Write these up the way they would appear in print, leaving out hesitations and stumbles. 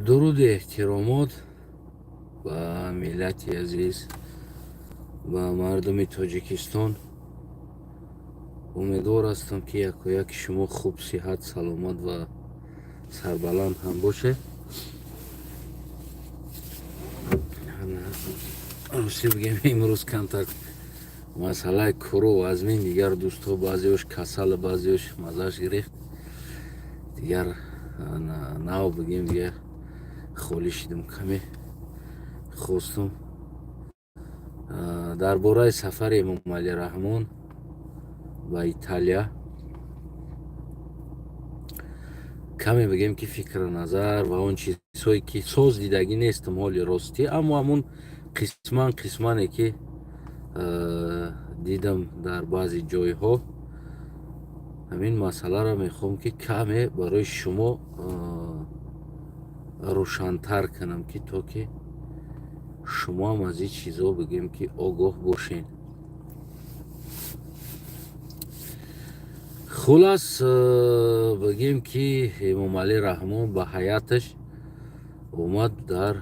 Дуруду эҳтиромот ба миллати азиз, ба мардуми Тоҷикистон. Умедвор ҳастам, ки якояки шумо хуб, сиҳат, саломат ва сарбаланд ҳам бошед. Ростӣ бигем, имрӯз камтар масъалаи куру вазмин, дигар дӯстҳо баъзеош касал, баъзеош маззаш гирифт, дигар нав бигем, дигар холӣ шидам. Каме хостум дар бораи сафари Эмомалӣ Раҳмон ба Италия каме бигем, ки фикру назар ва он чизҳое, ки соз дидагӣ нестам ҳоли ростӣ, аммо ҳамун қисман қисмане, ки дидам дар баъзе ҷойҳо, ҳамин масъаларо мехоҳам, ки каме барои шумо рӯшантар кунам, ки то ки шумоам аз ин чизҳо, бигем, ки огоҳ бошед. Хулас, бигем, ки Эмомалӣ Раҳмон ба ҳаяташ омад дар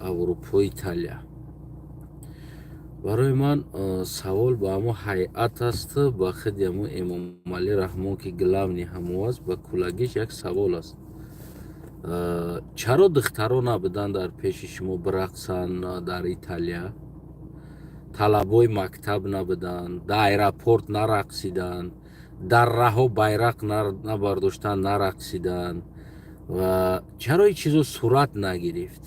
Аврупо, Италия. Барои ман савол ба ҳамо ҳайат аст, ба худи ҳамо Эмомалӣ Раҳмон, ки главный ҳамо аст, ба куллагиш як савол аст: чаро духтаро набуданд дар пеши шумо бирақсанд дар Италия? Талабои мактаб набуданд, дар аэропорт нарақсиданд, дар раҳо байрақ набардоштанд, нарақсиданд ва чаро ин чизо сурат нагирифт?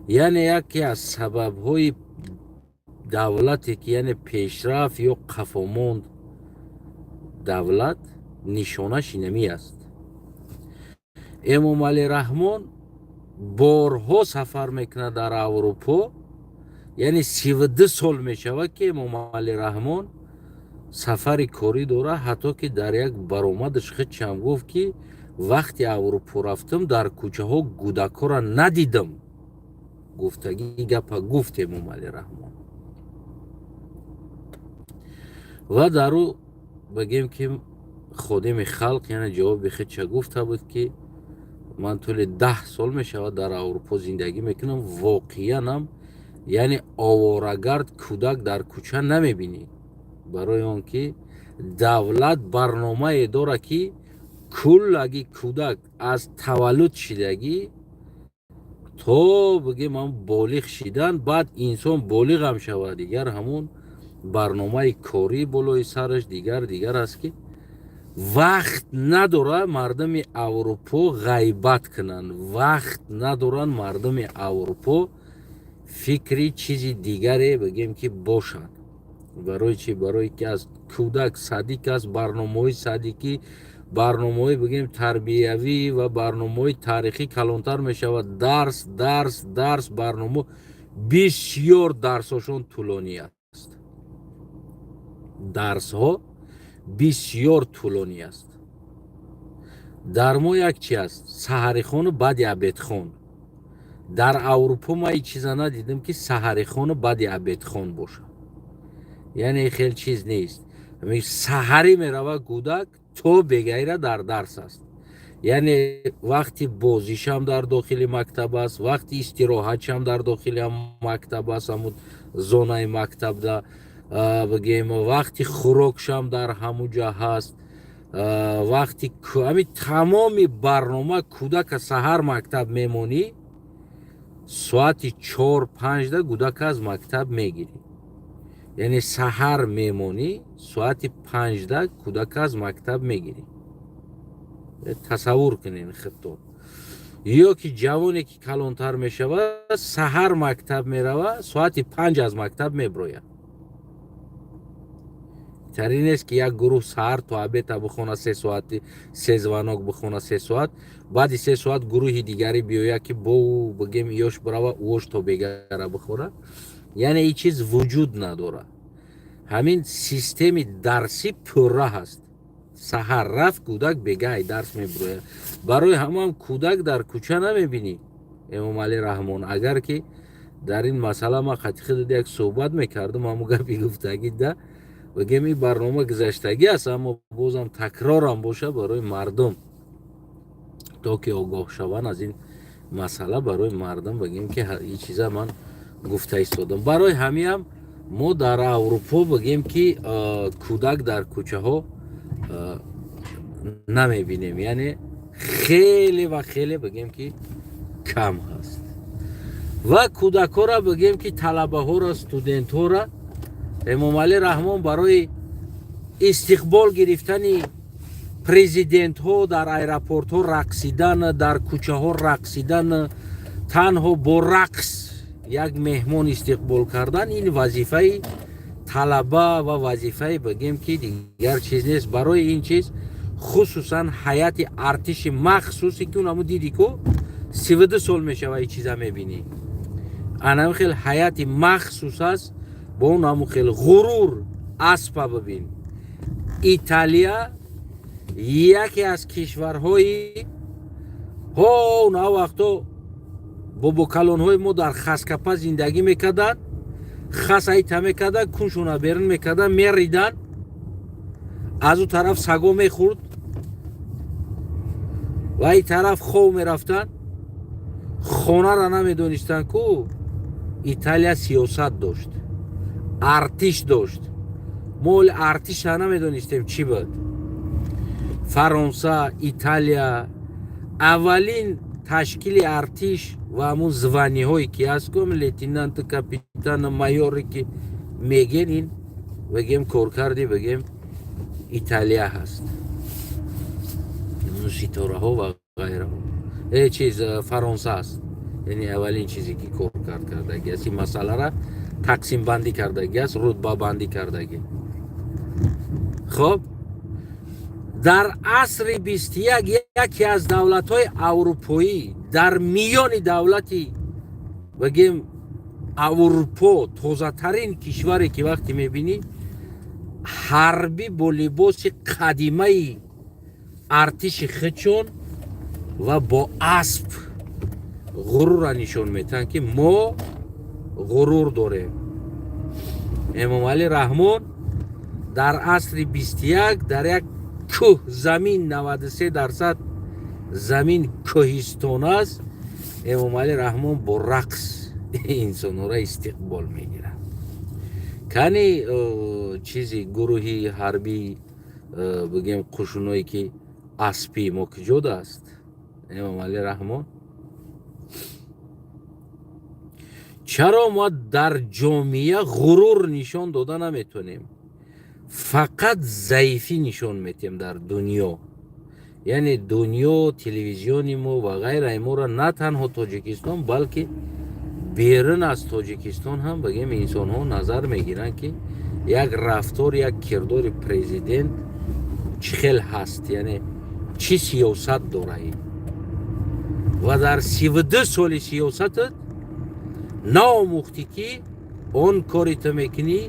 Яъне яке аз сабабҳои давлате, ки яъне пешрафт ё қафомонд давлат, нишонаш инамӣ аст. Эмомалӣ Раҳмон борҳо сафар мекунад дар Аврупо, яъне 32 сол мешавад, ки Эмомалӣ Раҳмон сафари корӣ дорад. Ҳатто ки дар як баромадаш худшам гуфт, ки вақти Аврупо рафтам, дар кӯчаҳо гудакҳоро надидам. Гуфтагӣ гапа гуфт Эмомалӣ Раҳмон. Ва дар ӯ, бигем, ки ходими халқ, яъне ҷавоби худша гуфта буд, ки ман тӯли 10 сол мешавад дар Аврупо зиндагӣ мекунам, воқеанам, яъне оворагард кӯдак дар кӯча намебинӣ, барои он ки давлат барномае дорад, ки куллаги кӯдак аз таваллуд шидагӣ то, бигем, ҳам болиғ шидан, баъд инсон болиғам шавад, дигар ҳамун барномаи корӣ болои сараш дигар дигар аст, ки вақт надорад мардуми Аврупо ғайбат кунанд, вақт надоранд мардуми Аврупо фикри чизи дигаре, бигем, ки бошанд. Барои чӣ? Барое ки аз кӯдак садик аст, барномаҳои садикӣ, барномаҳои, бигем, тарбиявӣ ва барномаҳои таърихӣ, калонтар мешавад, дарс, дарс, дарс, барнома бисёр, дарсҳошон тӯлонӣ аст, дарсҳо бисёр тӯлонӣ аст. Дар мо як чи аст: саҳарихону баъди обедхон. Дар Аврупо ман ин чиза надидам, ки саҳарихону баъди обедхон бошад, яъне хел чиз нест. Саҳарӣ меравад кӯдак, то бегайра дар дарс аст, яъне вақти бозишам дар дохили мактаб аст, вақти истироҳатшам дар дохили мактаб аст, ҳамун зонаи мактабда, бигем, вақти хӯрокшам дар ҳамун ҷа ҳаст, вақти ҳами тамоми барнома. Кӯдака саҳар мактаб мемонӣ, соати 4-5-да кӯдака аз мактаб мегирӣ. Яъне саҳар мемонӣ, соати 5-да кӯдака аз мактаб мегирӣ. Тасаввур кунед худтон. Ё ки ҷавоне, ки калонтар мешавад, саҳар мактаб меравад, соати 5 аз мактаб меброяд. Тари нест, ки як гурӯҳ саҳар то обеда бихона, 3 соати се звонок бихона, 3 соат, баъди 3 соат гурӯҳи дигаре биёяд, ки бо бигем, ёш бирава, ӯош то бегара бихона. Яъне ин чиз вуҷуд надорад. Ҳамин системи дарсӣ пурра ҳаст: саҳар рафт кӯдак, бегаҳи дарс мебирояд. Барои ҳамам кӯдак дар кӯча намебинӣ. Эмомалӣ Раҳмон, агар ки дар ин масъала ман қатъи худат як суҳбат мекардам, ҳамун гапи гуфтагӣ да, бигем, ин барнома гузаштагӣ аст, аммо бозам такрорам боша барои мардум. То ки огоҳ шаванд аз ин масъала, барои мардум бигем, ки ин чиза ман гуфта истодам. Барои ҳамиам мо дар Аврупо, бигем, ки кӯдак дар кӯчаҳо намебинем, яъне хеле ва хеле, бигем, ки кам ҳаст. Ва кӯдакҳоро, бигем, ки талабаҳоро, студентҳоро Эмомалӣ Раҳмон барои истиқбол гирифтани президентҳо дар аэропортҳо рақсидан, дар кӯчаҳо рақсидан, танҳо бо рақс як меҳмон истиқбол кардан, ин вазифаи талаба ва вазифаи, бигем, ки дигар чиз нест. Барои ин чиз хусусан ҳайати артиши махсусе, ки унамо диди ку, 32 сол мешава, ин чиза мебинӣ, анам хел ҳайати махсус аст, бо он ҳаму хел ғурур. Аспа бибин, Италия яке аз кишварҳои ҳо на вақто бобокалонҳои мо дар хаскапа зиндагӣ мекарданд, хас айта мекарданд, куншона берун мекарданд, мериданд, аз ӯ тараф саго мехӯрд ва ин тараф хов мерафтанд, хонара намедонистанд ку. Италия сиёсат дошт, артиш дошт. Мо оли артиша намедонистем чӣ буд. Фаронса, Италия аввалин ташкили артиш ва ҳамун звание ҳое ки ҳаст ку, лейтенант, капитан, майоре ки мегӯен, ин, бигем, коркарди, бигем, Италия ҳаст, ситораҳо ва ғайраҳо. Чиз Фаронса аст, яъне аввалин чизе ки коркард кардаги аст, ин масъалара тақсимбандӣ кардаги аст, рутбабандӣ кардаги. Хоб, дар асри 21 яке аз давлатҳои аврупоӣ, дар миёни давлати, бигем, Аврупо тозатарин кишваре, ки вақте мебинӣ, ҳарбӣ бо либоси қадимаи артиши худшон ва бо асп ғурурра нишон метаҳанд, ки мо ғурур дорем. Эмомалӣ Раҳмон дар асри 21 дар як кӯҳ, замин 93% замин кӯҳистон аст, Эмомалӣ Раҳмон бо рақс инсонҳоро истиқбол мегирад. Кани чизи гурӯҳи ҳарбӣ, бигем, қушуное ки аспи мо куҷода аст, Эмомалӣ Раҳмон? Чаро мо дар ҷомеа ғурур нишон дода наметонем, фақат заифӣ нишон метиҳем дар дунё? Яъне дунё, телевизиони мо ва ғайраи моро на танҳо Тоҷикистон, балки берун аз Тоҷикистон ҳам, бигем, инсонҳо назар мегиранд, ки як рафтор, як кирдори президент чӣ хел ҳаст, яъне чӣ сиёсат дораи. Ва дар 32 соли сиёсатат наомӯхтӣ, ки он кори ту мекунӣ,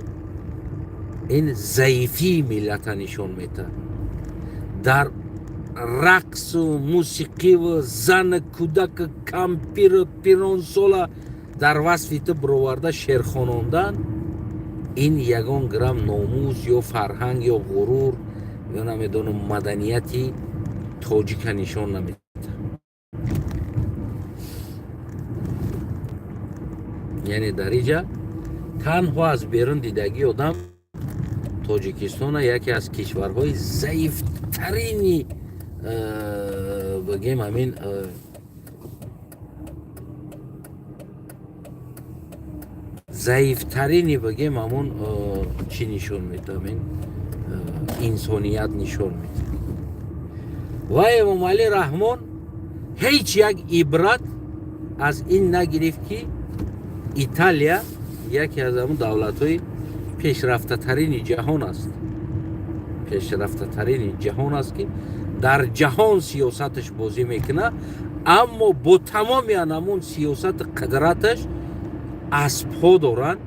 ин заифии миллата нишон метаҳад. Дар рақсу мусиқиву зан, кӯдаку кампиру пиронсола дар васфи ту бироварда шерхонондан, ин ягон грамм номус ё фарҳанг ё ғурур ё намедонам маданияти тоҷика нишон наметаҳад. Яъне дар иҷа танҳо аз берун дидагии одам Тоҷикистона яке аз кишварҳои заифтарини, бигем, ҳамин заифтарини, бигем, ҳамон чӣ нишон медиҳад, ҳамин инсоният нишон медиҳад. Ва Эмомалӣ Раҳмон ҳеҷ як ибрат аз ин нагирифт, ки Италия яке аз ҳамун давлатҳои пешрафтатарини ҷаҳон аст, пешрафтатарини ҷаҳон аст, ки дар ҷаҳон сиёсаташ бозӣ мекунад, аммо бо тамоми анамун сиёсати қудраташ аспҳо доранд,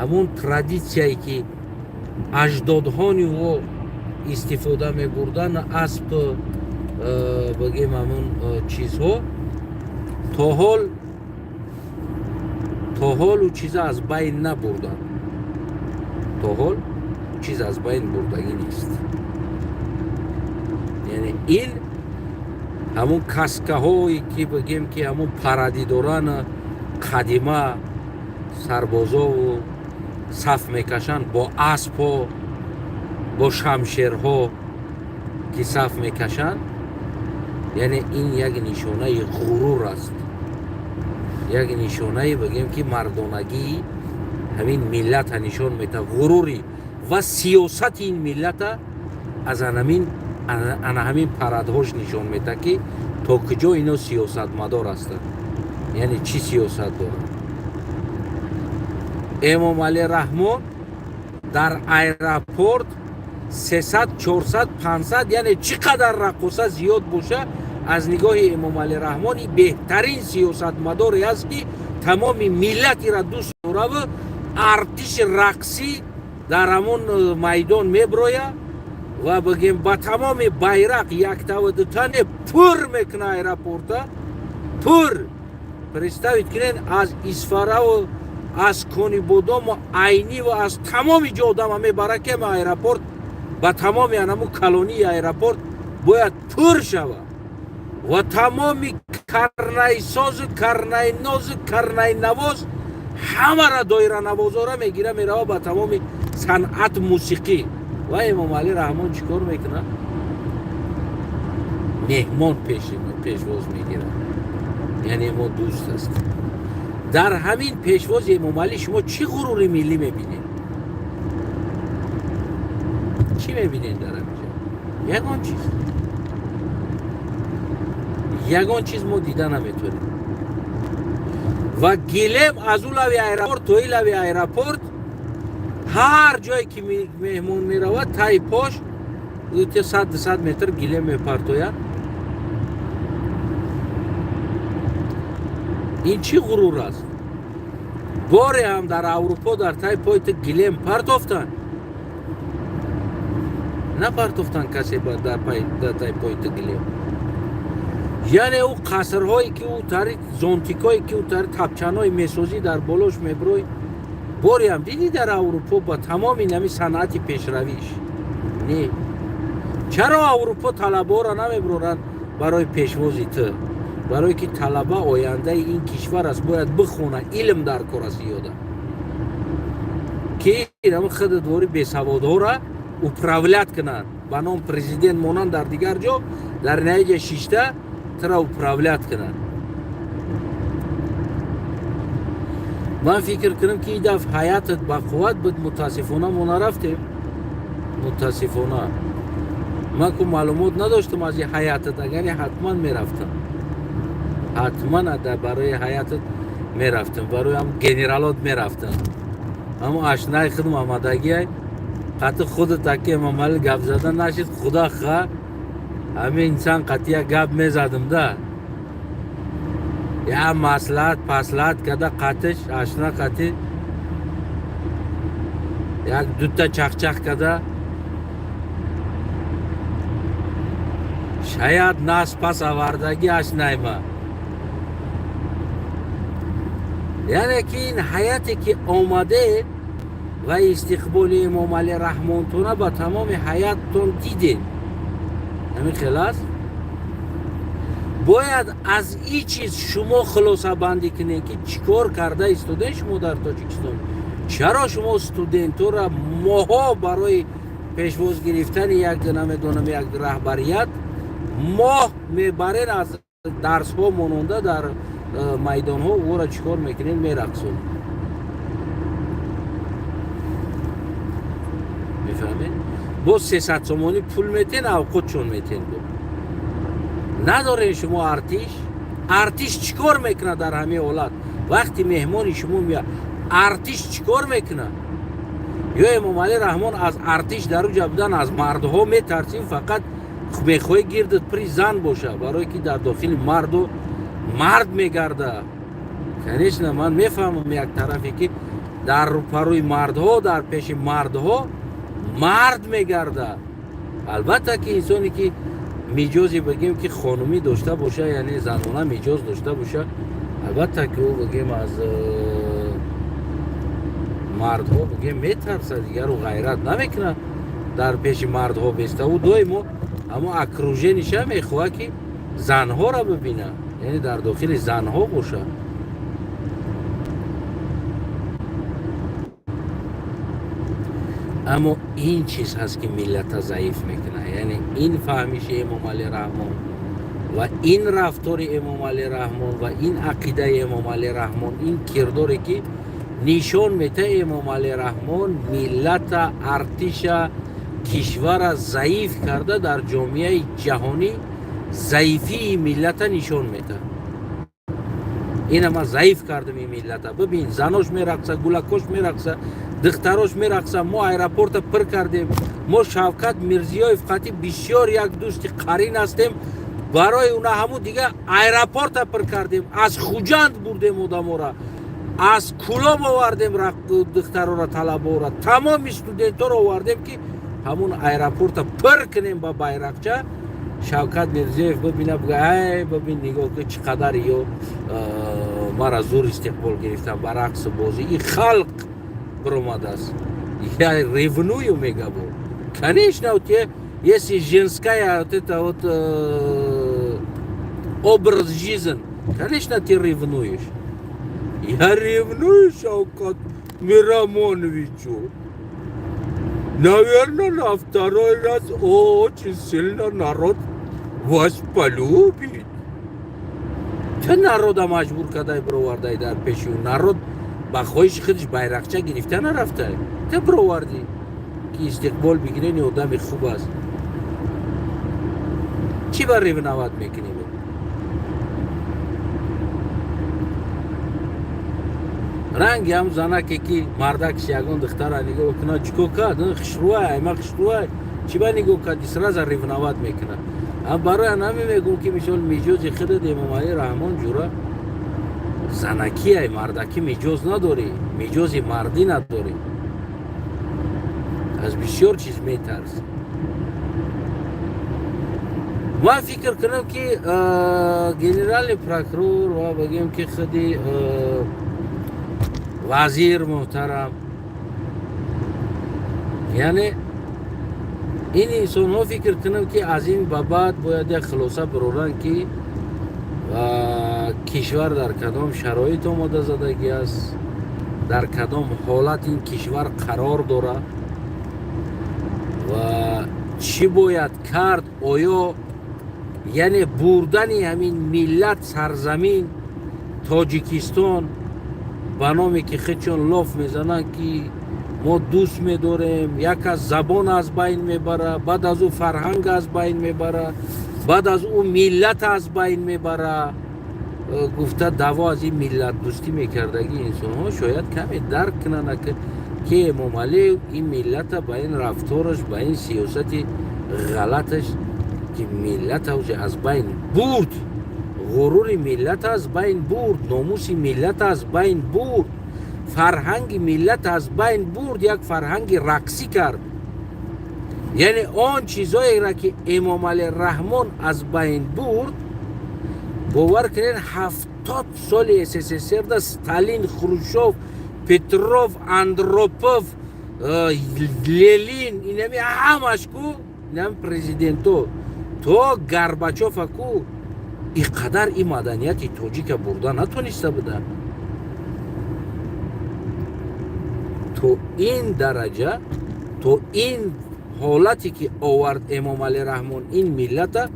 ҳамун традитсияе ки аҷдодҳони ӯ истифода мебурданд, асп, бигем, ҳамун чизҳо то ҳол ӯ чиза аз байн набурданд, то ҳол чиз аз байн бурдагӣ нест. Яъне ин Ҳамун каскаҳое ки бигем ки ҳамун паради доран, қадима сарбозову саф мекашанд бо аспҳо, бо шамшерҳо ки саф мекашанд, яъне ин як нишонаи ғурур аст, як нишонае бигем ки мардонагии ҳамин миллата нишон метаҳад, ғурури ва сиёсати ин миллата аз ана ҳамин парадҳош нишон метаҳад, ки то куҷо ино сиёсатмадор ҳастанд, яъне чӣ сиёсат доранд. Эмомалӣ Раҳмон дар аэропорт 300, 400, 500, яъне чӣ қадар раққоса зиёд боша, аз нигоҳи Эмомалӣ Раҳмон беҳтарин сиёсатмадоре аст, ки тамоми миллатира дӯст дораву артиши рақсӣ дар ҳамон майдон меброя ва бигем ба тамоми байрақ яктаву дутане пур мекуна аэропорта, пур. Представить кунед, аз Исфараву аз Конибодому Айниву аз тамоми ҷо одама мебара, ки аэропорт ба тамоми анаму калонии аэропорт бояд пур шавад ва тамоми карнайсозу, карнайнозу, карнайнавоз ҳамара, доиранавозора мегира, мерава ба тамоми санъат, мусиқӣ. Ва Эмомалӣ Раҳмон чӣ кор мекунад? Меҳмон пешвоз мегирад, яъне мо дӯст ҳастем. Дар ҳамин пешвози Эмомалӣ шумо чӣ ғурури миллӣ мебинед? Чӣ мебинед дар ҳаминҷо? Ягон чиз, ягон чиз мо дида наметавонем. Ва гилем аз ӯ лави аэропорт то и лави аэропорт, ҳар ҷое ки меҳмон меравад, таи пош 100-200 метр гилем мепартояд. Ин чӣ ғурур аст? Боре ҳам дар Аврупо дар таи пои ту гилем партофтанд? Напартофтанд касе дар таи пои ту гилем. Яъне ӯ қасрҳое ки ӯ тари зонтикое ки ӯ тари тапчаное месозӣ, дар болош меброй, бореам дидӣ дар Аврупо ба тамоми нами санъати пешравиш? Не. Чаро Аврупо талабаҳоро намеброранд барои пешвози ту? Барое ки талаба ояндаи ин кишвар аст, бояд бихона, илм дар кор аст зиёда, ки худ двори бесаводҳоро управлять кунанд ба ном президент монанд, дар дигар ҷо дар наиҷа шишта тура управлять кунанд. Ман фикр кунам, ки ин дафъ ҳаятат бақувват буд. Мутаассифона, мо нарафтем, мутаассифона. Ман ку маълумот надоштам аз ин ҳаятат, агари ҳатман мерафтам, ҳатман барои ҳаятат мерафтам, барои ҳам генералот мерафтам. Аммо ашнаи худ омадагиай қати худат аки Эмомалӣ гап зада нашид. Худо ха, ҳамин инсан қатия гап мезадам да, я маслиҳат паслиҳат када қатиш ашна қати як дута чахчах када, шаяд нас пас авардагӣ ашнайма. Яъне ки ин ҳаяте ки омадед ва истиқболи Эмомалӣ Раҳмонтона ба тамоми ҳаяттон дидед, ҳамин хел аст. Бояд аз ин чиз шумо хулосабандӣ кунед, ки чӣ кор карда истодаед шумо дар Тоҷикистон. Чаро шумо студентора моҳо барои пешвоз гирифтани як, намедонам, як раҳбарият моҳ мебарен, аз дарсҳо мононда дар майдонҳо ӯро чӣ кор мекунед? Мерақсонед, мефаҳмед? Боз 300 сомонӣ пул метен, авқотшон метен. Бо надорен шумо артиш. Артиш чӣ кор мекунад дар ҳамин ҳолат, вақти меҳмони шумо меяд? Артиш чӣ кор мекунад? Ё Эмомалӣ Раҳмон аз артиш дар уҷа будан, аз мардҳо метарсим, фақат мехоҳӣ гирдат при зан боша, барое ки дар дохили марду мард мегарда. Конечно, ман мефаҳмам як тарафе, ки дар рӯпарӯи мардҳо, дар пеши мардҳо мард мегарда. Албатта ки инсоне ки миҷозе бигем ки хонумӣ дошта боша, яъне занона миҷоз дошта боша, албатта ки ӯ бигем аз мардҳо бигем метарсад, дигару ғайрат намекунад дар пеши мардҳо беста. Ӯ доимо ҳамо окружениша мехоҳад, ки Занҳоро бибина, яъне дар дохили занҳо бошад. Аммо ин чиз ҳаст, ки миллата заиф мекунад, яъне ин фаҳмиши Эмомалӣ Раҳмон ва ин рафтори Эмомалӣ Раҳмон ва ин ақидаи Эмомалӣ Раҳмон, ин кирдоре, ки нишон метаҳад Эмомалӣ Раҳмон, миллата, артиша, кишвара заиф карда, дар ҷомеаи ҷаҳонӣ заифии миллата нишон метаҳад. Ина ман заиф кардам ин миллата, бибин, занош мерақса, гулакош мерақса, духтарош мерақса, мо аэропорта пир кардем, мо Шавкат Мирзиёев қати бисёр як дӯсти қарин ҳастем, барои уна ҳаму дига аэропорта пир кардем, аз Хуҷанд бурдем одамора, аз Кулоб овардем духтарора, талабора, тамоми студентҳоро овардем, ки ҳамун аэропорта пир кунем ба байрақча. Шавкат Мирзиёев бибина, буга: «Ай, бибин, нигоҳ ки чӣ қадар ё мара зур истиқбол гирифтам, ба рақсу бозӣ и халқ биромадааст». Я ревную, мегабо. Конечно, у тебя если женская вот это вот образ жизни, конечно, ты ревнуешь. Я ревную Шавкат Миромоновичу. Наверное, на второй раз очень сильно народ вас полюбит. Ча народа маҷбур кардай, бировардай дар пеши ӯ? Народ ба хоҳиши худаш байрақча гирифта нарафта, ту бировардӣ, ки истиқбол бигирени, одами хуб аст. Чӣ ба ревновать мекунӣ? Ранги ҳам занаке, ки мардакш ягон духтара нигоҳ кунад: «Чӣ кор кард? Хушрӯай, айма хушрӯай, чӣ ба нигоҳ карди?» Сразу ревновать мекунад. Барои ҳамин мегӯм, ки мисол миҷози худат Эмомалӣ Раҳмон ҷура занакиай, мардакӣ миҷоз надорӣ, миҷози мардӣ надорӣ, аз бисёр чиз метарсӣ. Ман фикр кунам, ки генеральный прокурор ва бигем, ки худи вазир муҳтарам, яъне ин инсонҳо, фикр кунам, ки аз ин ба баъд бояд як хулоса бироранд, ки кишвар дар кадом шароит омода задагӣ аст, дар кадом ҳолат ин кишвар қарор дорад ва чӣ бояд кард. Оё, яъне, бурдани ҳамин миллат, сарзамин Тоҷикистон ба номе ки худшон лоф мезананд, ки мо дӯст медорем, як аз забон аз байн мебара, баъд аз ӯ фарҳанг аз байн мебара, баъд аз ӯ миллат аз байн мебара гуфта, даъво аз ин миллатдӯстӣ мекардагӣ инсонҳо шояд каме дарк кунанд, ки Эмомалӣ ин миллата ба ин рафтораш, ба ин сиёсати ғалаташ, ки миллата аз байн бурд, ғурури миллат аз байн бурд, номуси миллат аз байн бурд, фарҳанги миллат аз байн бурд, як фарҳанги рақсӣ кард. Яъне он чизоеро, ки Эмомалӣ Раҳмон аз байн бурд, бовар кунед, 70 соли СССРда Сталин, Хрущов, Петров, Андропов, Ленин, инами ҳамаш ку, инами президенто то Горбачова ку, и қадар ин маданияти тоҷика бурда натониста буданд то ин дараҷа, то ин ҳолате, ки овард Эмомалӣ Раҳмон ин миллата.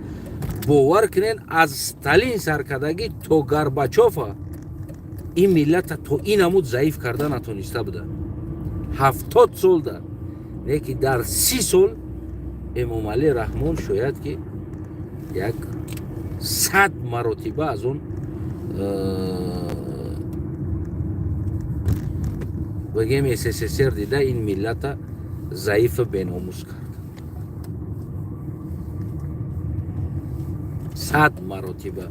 Бовар кунед, аз Сталин саркардагӣ то Горбачова ин миллата то ин амуд заиф карда натониста буда 70 солда, не ки дар 30 сол Эмомалӣ Раҳмон шояд ки 100 маротиба аз он бигем СССР дида ин миллата заифу беномус кард, 100 маротиба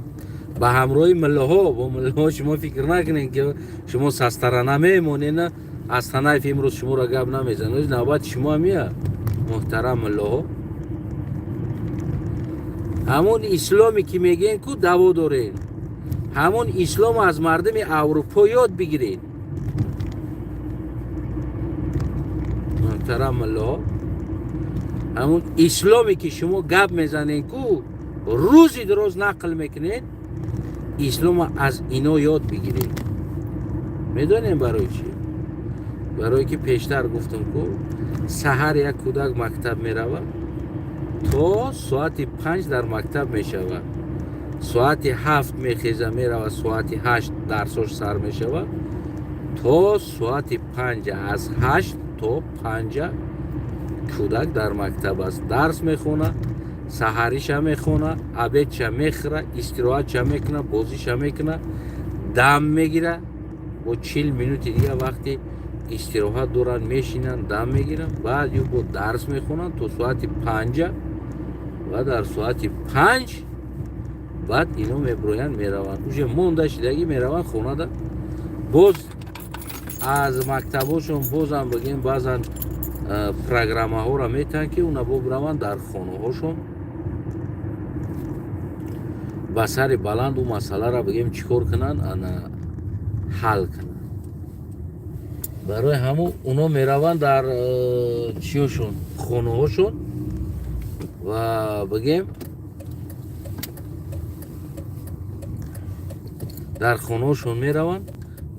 ба ҳамроҳи миллаҳо, бо миллаҳо. Шумо фикр накунед, ки шумо састара намемонед. Аз танаф имрӯз шуморо гап намезанад, навбати шумо мия, муҳтарам миллаҳо. Ҳамон исломе, ки мегӯен ку даъво дорен, ҳамон ислом аз мардуми Аврупо ёд бигиред, муҳтарам миллаҳо. Ҳамон исломе, ки шумо гап мезанед ку. Рӯзи дуроз нақл мекунед. Ислома аз ино ёд бигиред. Медонем барои чӣ? Барое ки пештар гуфтам, ку саҳар як кӯдак мактаб меравад, то соати 5 дар мактаб мешавад, соати 7 мехеза, меравад, соати 8 дарсош сар мешавад, то соати 5, аз 8 то 5 кӯдак дар мактаб аст, дарс мехонад, саҳариша мехона, обедша мехӯра, истироҳатша мекуна, бозиша мекуна, дам мегира. Бо 40 минути дига вақти истироҳат доранд, мешинанд, дам мегиранд, баъд ю бо дарс мехонанд то соати 5-а ва дар соати 5 баъд ино меброянд, мераванд, уже монда шидагӣ мераванд хонада. Боз аз мактабҳошон бозам бигем, баъзан программаҳоро метаҳанд, ки уна бо бираванд дар хонаҳошон ба сари баланд ӯ масъаларо бигем чӣ кор кунанд, ана ҳал кунанд. Барои ҳамун уно мераванд дар чиёшон, хонаҳошон ва бигем дар хонаҳошон мераванд,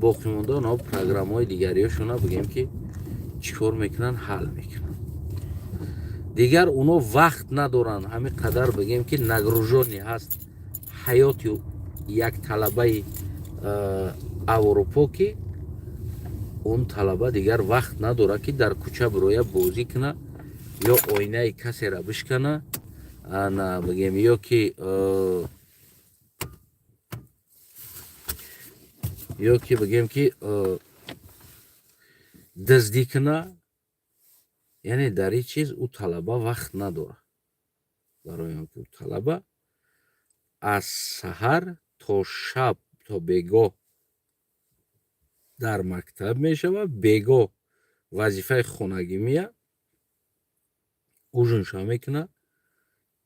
боқимонда онҳо программаҳои дигариёшона бигем ки чӣ кор мекунанд, ҳал мекунанд. Дигар уно вақт надоранд. Ҳамин қадар бигем ки нагружённый ҳаст ҳаёти як талабаи Аврупо, ки он талаба дигар вақт надорад, ки дар кӯча бироя, бозӣ куна ё оинаи касеро бишкана, ана бигем, ё ки бигем ки дуздӣ куна. Яъне дар ин чиз ӯ талаба вақт надорад, барои он ки ӯ талаба аз саҳар то шаб, то бегоҳ дар мактаб мешавад, бегоҳ вазифаи хонагӣ меяд, ужинша мекунад,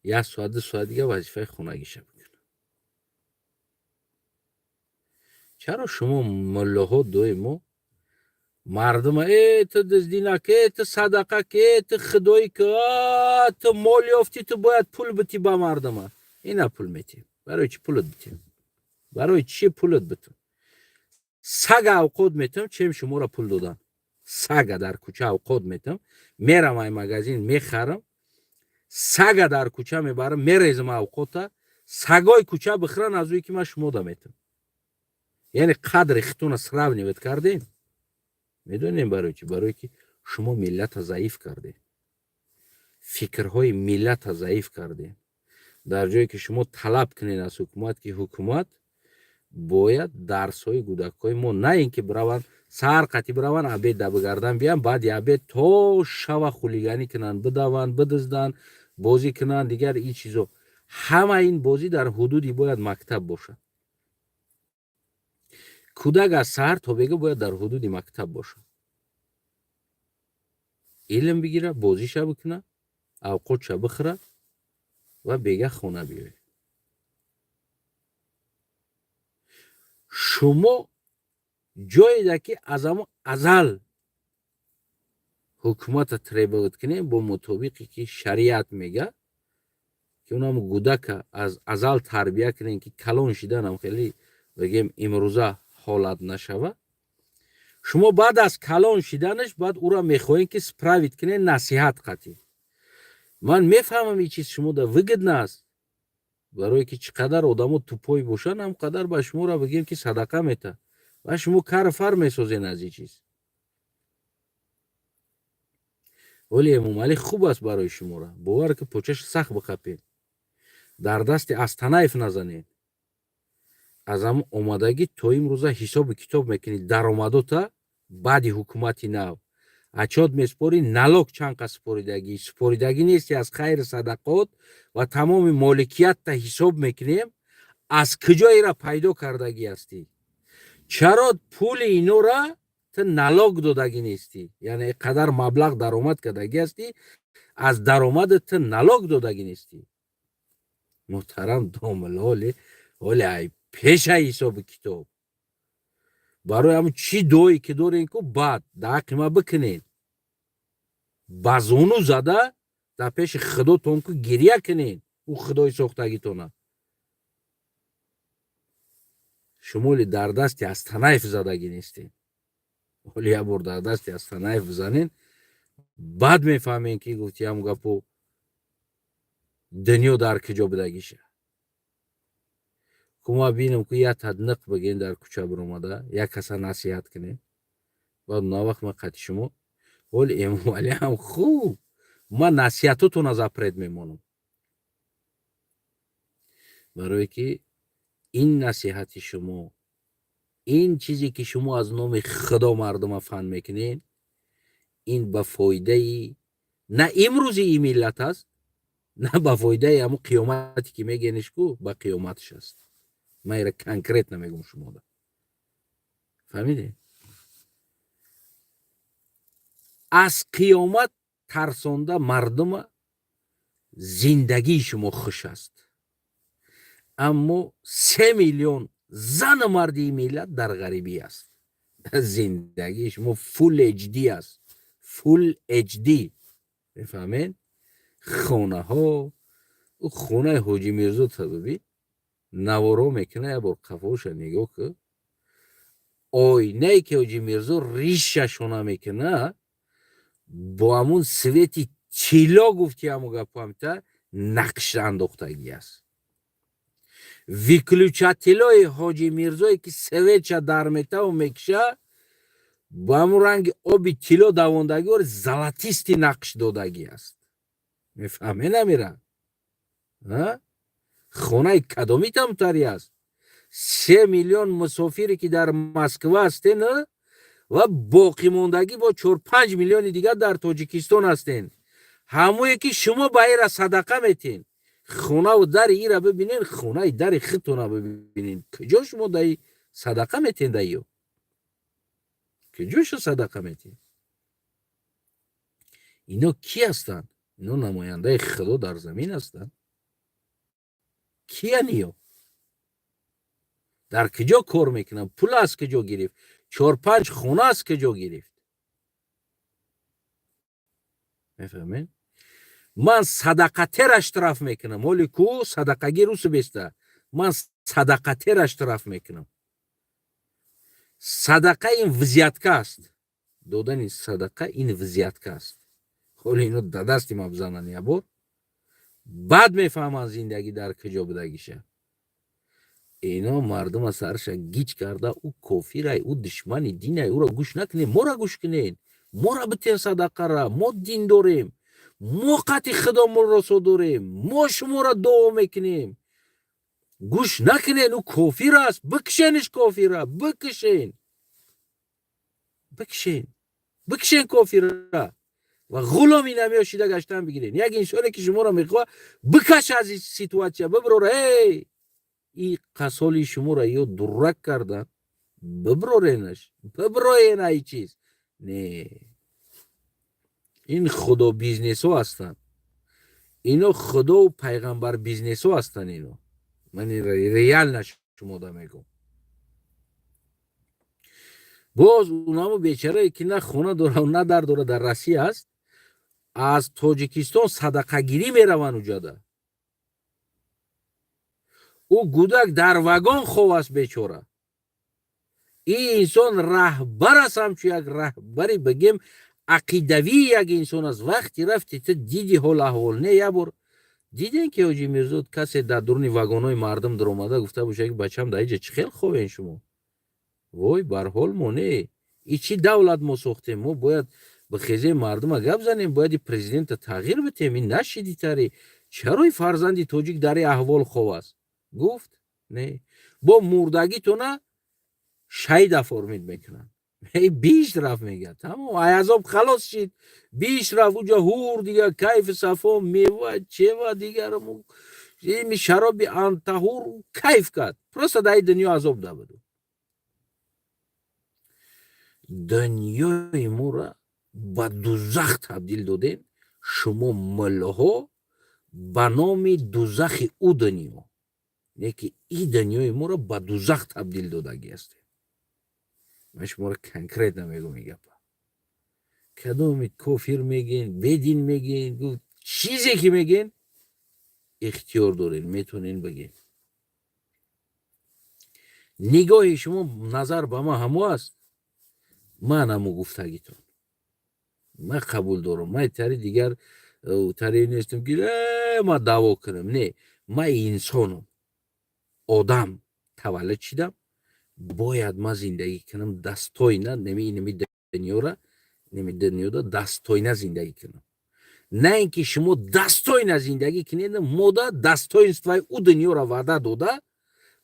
як соат, 2 соат дига вазифаи хонагиша мекунад. Чаро шумо муллоҳо доимо мардума: «Э, ту дуздӣ нака, э, ту садақа ки, э, ту худоӣ ки, ту мол ёфтӣ, ту бояд пул битӣ ба мардума»? Ина пул метиҳем. Барои чӣ пулат битиҳем? Барои чӣ пулат битам? Сага авқот метам, чем шуморо пул додан. Сага дар кӯча авқот метам, мерам ай магазин мехарам, сага дар кӯча мебарам, мерезам авқота, сагои кӯча бихӯран, аз ӯе ки ман шумода метам. Яъне қадри хитуна сравнивать кардем. Медонем барои чӣ? Барое ки шумо миллата заиф кардем, фикрҳои миллата заиф кардем. Дар ҷое ки шумо талаб кунед аз ҳукумат, ки ҳукумат бояд дарсҳои кӯдакҳои мо, на ин ки бираванд саҳар қатӣ, бираванд, обед да бигардан биям, баъди обед то шава хулиганӣ кунанд, бидаванд, бидузданд, бозӣ кунанд, дигар ин чизо. Ҳама ин бозӣ дар ҳудуди бояд мактаб бошад. Кӯдак аз саҳар то бега бояд дар ҳудуди мактаб бошад, илм бигира, бозиша бикуна, авқотша бихӯра ва бега хона биёяд. Шумо ҷоеда ки аз ҳамо азал ҳукумата требовать кунем бо мутобиқе ки шариат мега, ки унам гудака аз азал тарбия кунем, ки калон шиданам хеле бигем имрӯза ҳолат нашава. Шумо баъд аз калон шиданаш баъд ӯра мехоҳем ки справить кунем насиҳат қатӣ. Ман мефаҳмам, ин чиз шумода выгодно аст, барое ки чӣ қадар одамо тупой бошанд, ҳам қадар ба шуморо бигем ки садақа мета ва шумо кару фар месозен аз ин чиз. Вале Эмомалӣ хуб аст барои шуморо, бовар ки почаша сахт биқапед, дар дасти Астанаев назанед. Аз ҳам омадагӣ то имрӯза ҳисоби китоб мекунӣ даромадота. Баъди ҳукумати нав отчёт месупорӣ, налог чанд қад супоридагӣ, супоридагӣ нести, аз хайру садақот ва тамоми моликиятта ҳисоб мекунем, аз куҷо ира пайдо кардагӣ ҳастӣ, чаро пули инора ту налог додагӣ нестӣ? Яъне қадар маблағ даромад кардагӣ ҳастӣ, аз даромадат ту налог додагӣ нестӣ. Муҳтарам домулло, ҳоле ай пеша ҳисоби китоб барои ҳамн чӣ дуое ки дорем ку баъд дар ҳаққи ма бикунед, ба зону зада дар пеши худотон ку гирья кунед. Ӯ худои сохтагитона. Шумоли дар дасти Астанаев задагӣ нестед. Ҳоли як бор дар дасти Астанаев бизанен, баъд мефаҳмем, ки гуфти ҳам гапу дунё дар куҷо будагиша. Кума бинам, ку як тадниқ бигем, дар кӯча биромада як каса насиҳат кунем, баъд на вақт ман қати шумо. Ҳоли Эмомалӣ ҳам хуб, ман насиҳатотона запрет мемонам, барое ки ин насиҳати шумо, ин чизе ки шумо аз номи Худо мардума фан мекунед, ин ба фоидаи на имрӯзи ин миллат аст, на ба фоидаи ҳамун қиёмате ки мегениш, ку ба қиёматш аст. Ман ира конкретно мегӯм шумода, фаҳмидед? Аз қиёмат тарсонда мардума зиндагии шумо хуш аст, аммо 3 миллион зану марди ин миллат дар ғарибӣ аст. Зиндагии шумо Full HD аст, Full HD, мефаҳмед? Хонаҳо, хонаи Ҳоҷи Мирзо табиби наворо мекуна, як бор қафоша нигоҳ ку, оинае ки Ҳоҷи Мирзо ришашона мекуна, бо ҳамун свети тилло, гуфти ҳамун гапамта, нақш андохтагӣ аст. Выключателои Ҳоҷи Мирзое ки светша дар метаву мекиша, бо ҳамун ранги оби тилло давондагиор, золотистый нақш додагӣ аст. Мефаҳме намира? Хонаи кадоми тамтарӣ аст? 3 миллион мусофире ки дар Москва ҳастен ва боқимондагӣ бо 4-5 миллиони дигар дар Тоҷикистон ҳастен, ҳамое ки шумо ба ира садақа метен, хонаву дари ира бибинен, хонаи дари худтона бибинен, куҷо шумо даи садақа метен? Даиё куҷоша садақа метен? Ино кӣ ҳастанд? Ино намояндаи Худо дар замин ҳастанд? Киян иё? Дар куҷо кор мекунанд? Пул аз куҷо гирифт? Чор-панҷ хона аз куҷо гирифт? Мефаҳмед? Ман садақатера штраф мекунам. Ҳоли ку садақагир русу беста, ман садақатера штраф мекунам. Садақа ин взятка аст, додани садақа ин взятка аст. Ҳоли ино да дасти ма бизананд ябор, баъд мефаҳманд зиндагӣ дар куҷо будагиша. Ино мардума сарша гиҷ карда, ӯ кофирай, ӯ душмани динай, ӯро гӯш накунед, моро гӯш кунед, моро битен садақара, мо дин дорем, мо қати Худо муросо дорем, мо шуморо дуо мекунем. Гӯш накунед, ӯ кофир аст, бикшениш, кофира бикшен, бикшен, бикшен кофира ва ғуломи намеошида гаштан бигирен. Як инсоне ки шуморо мехоҳа бикаш, аз ин ситуация биброра. Эй, и қасоли шуморо ё дурак кардан, биброренаш, биброен ай чиз. Не, ин худо бизнесҳо ҳастанд, ино худову пайғамбар бизнесҳо ҳастанд ино. Ман реально шумода мегӯм. Боз унамо бечарае ки на хона дора, на дар дора, дар Россия аст, аз Тоҷикистон садақагирӣ мераванд уҷада. Ӯ гудак дар вагон хов аст, бечора. Ин инсон раҳбар аст, ҳамчун як раҳбари, бигем, ақидавии як инсон аст. Вақте рафти, ту диди ҳол аҳвол. Не, як бор дидем, ки Ҳоҷи Мирзод касе дар дуруни вагонҳои мардум даромада гуфта бошад, ки бачам, дар иҷа чӣ хел ховен шумо? Вой бар ҳол мо, не, и чӣ давлат мо сохтем? Мо бояд ба хезаи мардума гап занем, бояд и президента тағйир битем. Ин нашидитари, чарои фарзанди тоҷик дар ин аҳвол хов аст? Гуфт не, бо мурдагитона шаҳид оформить мекунанд. Биш рафт, мегӯяд, тамом, ай азоб халос шид, биш рафт. Уҷа ҳур, дига кайфи сафо, мева чева, дигар ими шароби антаҳур, кайф кард. Просто дар ин дунё азоб дабуду. Дунёи моро ба дузах табдил додем шумо муллоҳо ба номи дузахи ӯ дунё, не ки и дунёи моро ба дузах табдил додагӣ ҳастем. Ман шуморо конкретно мегӯм ин гапа. Кадоми кофир мегӯен, бедин мегӯен, чизе ки мегӯен. Ихтиёр доред, метавонед бигед. Нигоҳи шумо назар ба ман ҳамо аст. Ман ҳамо гуфтагитон ман қабул дорам. Ман тари дигар таре нестам, ки ман даъво кунам. Не, ман инсонам, одам таваллуд шидам, бояд ман зиндагӣ кунам достойно. Неми дунёра, неми дунёда достойно зиндагӣ кунам, на ин ки шумо достойно зиндагӣ кунед. Мода достоинство и ӯ дунёра ваъда дода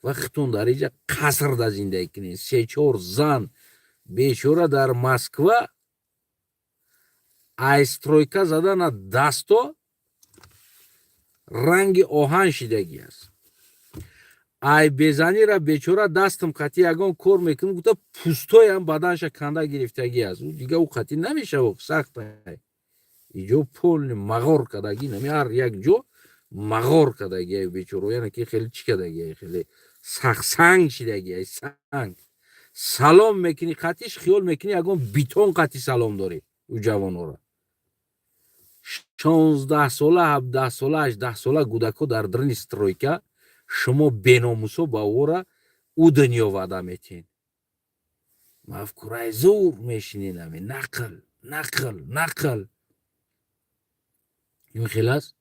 ва хитон дар иҷа қасрда зиндагӣ кунед, се чор зан. Бечора дар Москва ай стройка задана дасто ранги оҳан шидагӣ аст. Ай безанира бечора дастам қатӣ ягон кор мекунам гуфта, пустоям баданша канда гирифтагӣ аст. Дига ӯ қатӣ намешава, сахт. Иҷо полный мағор кардагӣ, нами ҳар як ҷо мағор кардагӣ бечоро, яъне ки хеле чӣ кардагӣ, хеле сахт санг шидагӣ, санг. Салом мекунӣ қатиш, хиёл мекунӣ ягон битон қатӣ салом дорӣ. Ӯ ҷавонора 16-сола, 17-сола, 18-сола гудако дар даруни стройка. Шумо беномусо ба ӯра ӯ дунё ваъда метиҳед, мафкураи зур мешинед, ами нақл, нақл, нақл. Ин хел аст.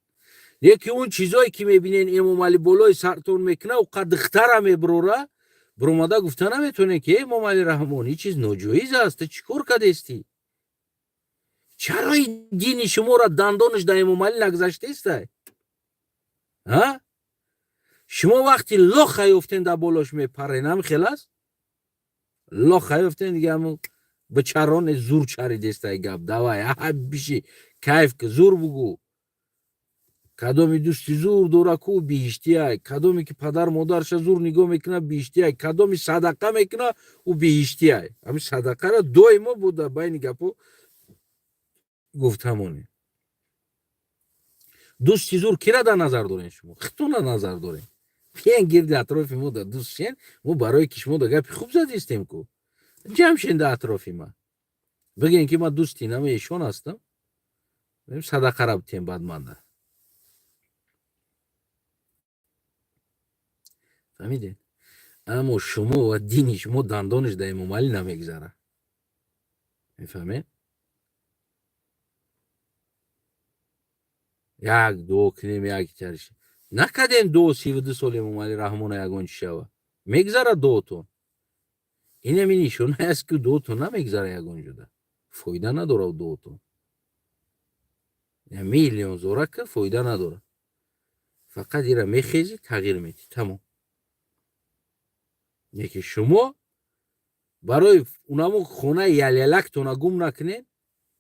Яке он чизое ки мебинен, Эмомалӣ болои сартон мекуна, ӯ қад духтара меброра, биромада гуфта наметонед, ки Эмомалӣ Раҳмон, ин чиз ноҷоиз аст, ту чӣ кор кардестӣ? Чаро дини шуморо дандонаш да Эмомалӣ нагузаштаистай? А шумо вақти лоха ёфтен, дар болош мепарен. Ҳам хел аст. Лоха ёфтен, дига ҳамн бичароне зур чаридестай гап. Давай, аҳа, биши, кайф ки, зур бугӯ. Кадоми дӯсти зур дора ку, биҳиштиай. Кадоме ки падар модарша зур нигоҳ мекуна, биҳиштиай. Кадоми садақа мекуна, ӯ биҳиштиай. Ҳамин садақаро доимо бо дар байни гапҳо гуфтамонем. Дӯсти зур кира дар назар дорем? Шумо хитона назар дорем. Биен гирди атрофи мо да дӯст шен. Мо барои ки шумо да гапи хуб задистем ку, ҷамъ шен да атрофи ма, бигӯен, ки ман дӯсти нами эшон ҳастам, садақара битем баъд манда. Фаҳмидед? Аммо шумо ва дини шумо дандонаш да Эмомалӣ намегзара, мефаҳмед? Як дуо кунем, як тариш накардем. Дуо 32 сол Эмомалӣ Раҳмона ягон чӣ шава, мегзара дуотон. Инами нишонае аст, ки дуотон намегзара, ягон ҷода фоида надорад дуотон. Миллион зора ка фоида надорад, фақат ира мехезӣ, тағйир медиҳӣ, тамом. Яке шумо барои унамо хонаи ялялактона гум накунед,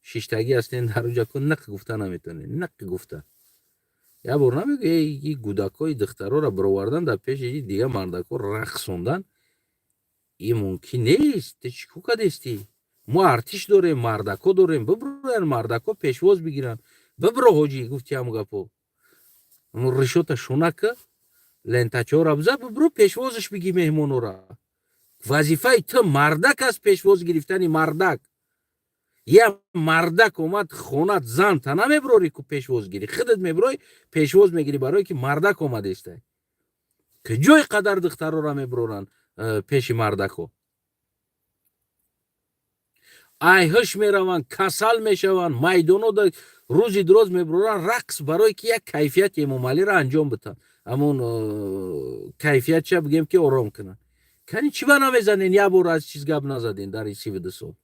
шиштагӣ ҳастен дар уҷа ку, нақ гуфта наметавонед, нақ гуфта. Як бор намегӯ, и гудакҳои духтарора бировардан, дар пеши дига мардакҳо рақсондан, и мумкин нест. Ту чӣ ку кардестӣ? Мо артиш дорем, мардакҳо дорем, биброян мардакҳо, пешвоз бигиранд. Бибро, ҳоҷӣ, гуфти ҳаму гапо, ришота шуна ка, лентачора биза, бибро, пешвозаш бигӣ меҳмонора. Вазифаи ту мардак аст, пешвоз гирифтани мардак. Я мардак омад хонат, зан та намеброрӣ ку пешвоз гирӣ, худат меброй, пешвоз мегирӣ, барое ки мардак омадестай. Куҷои қадар духтарора меброранд пеши мардакҳо? Айҳуш мераванд, касал мешаванд, майдоно рӯзи дуроз меброранд рақс, барое ки як кайфияти Эмомалиро анҷом битанд, ҳамон кайфиятша бигем, ки ором кунанд. Кани чӣ ба намезанен? Як бор аз чиз гап назаден дар ин 32 сол.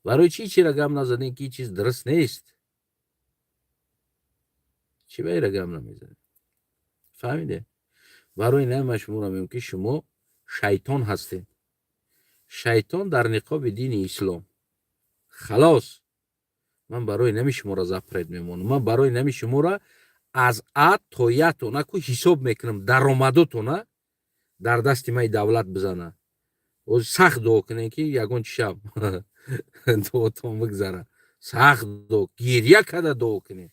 Барои чӣ чира гап назаден, ки чиз дуруст нест? Чӣ ба ира гап намезанед? Фаҳмиде? Барои на ман шуморо мегӯям, ки шумо шайтон ҳастед, шайтон дар ниқоби дини ислом. Халос, ман барои нами шуморо запрет мемонам. Ман барои нами шуморо аз а то ятона ку ҳисоб мекунам, даромадотона дар дасти май давлат бизана. Сахт дуо кунем, ки ягон чи шаб дуотон бигзара. Сахт дуо, гирья карда дуо кунем.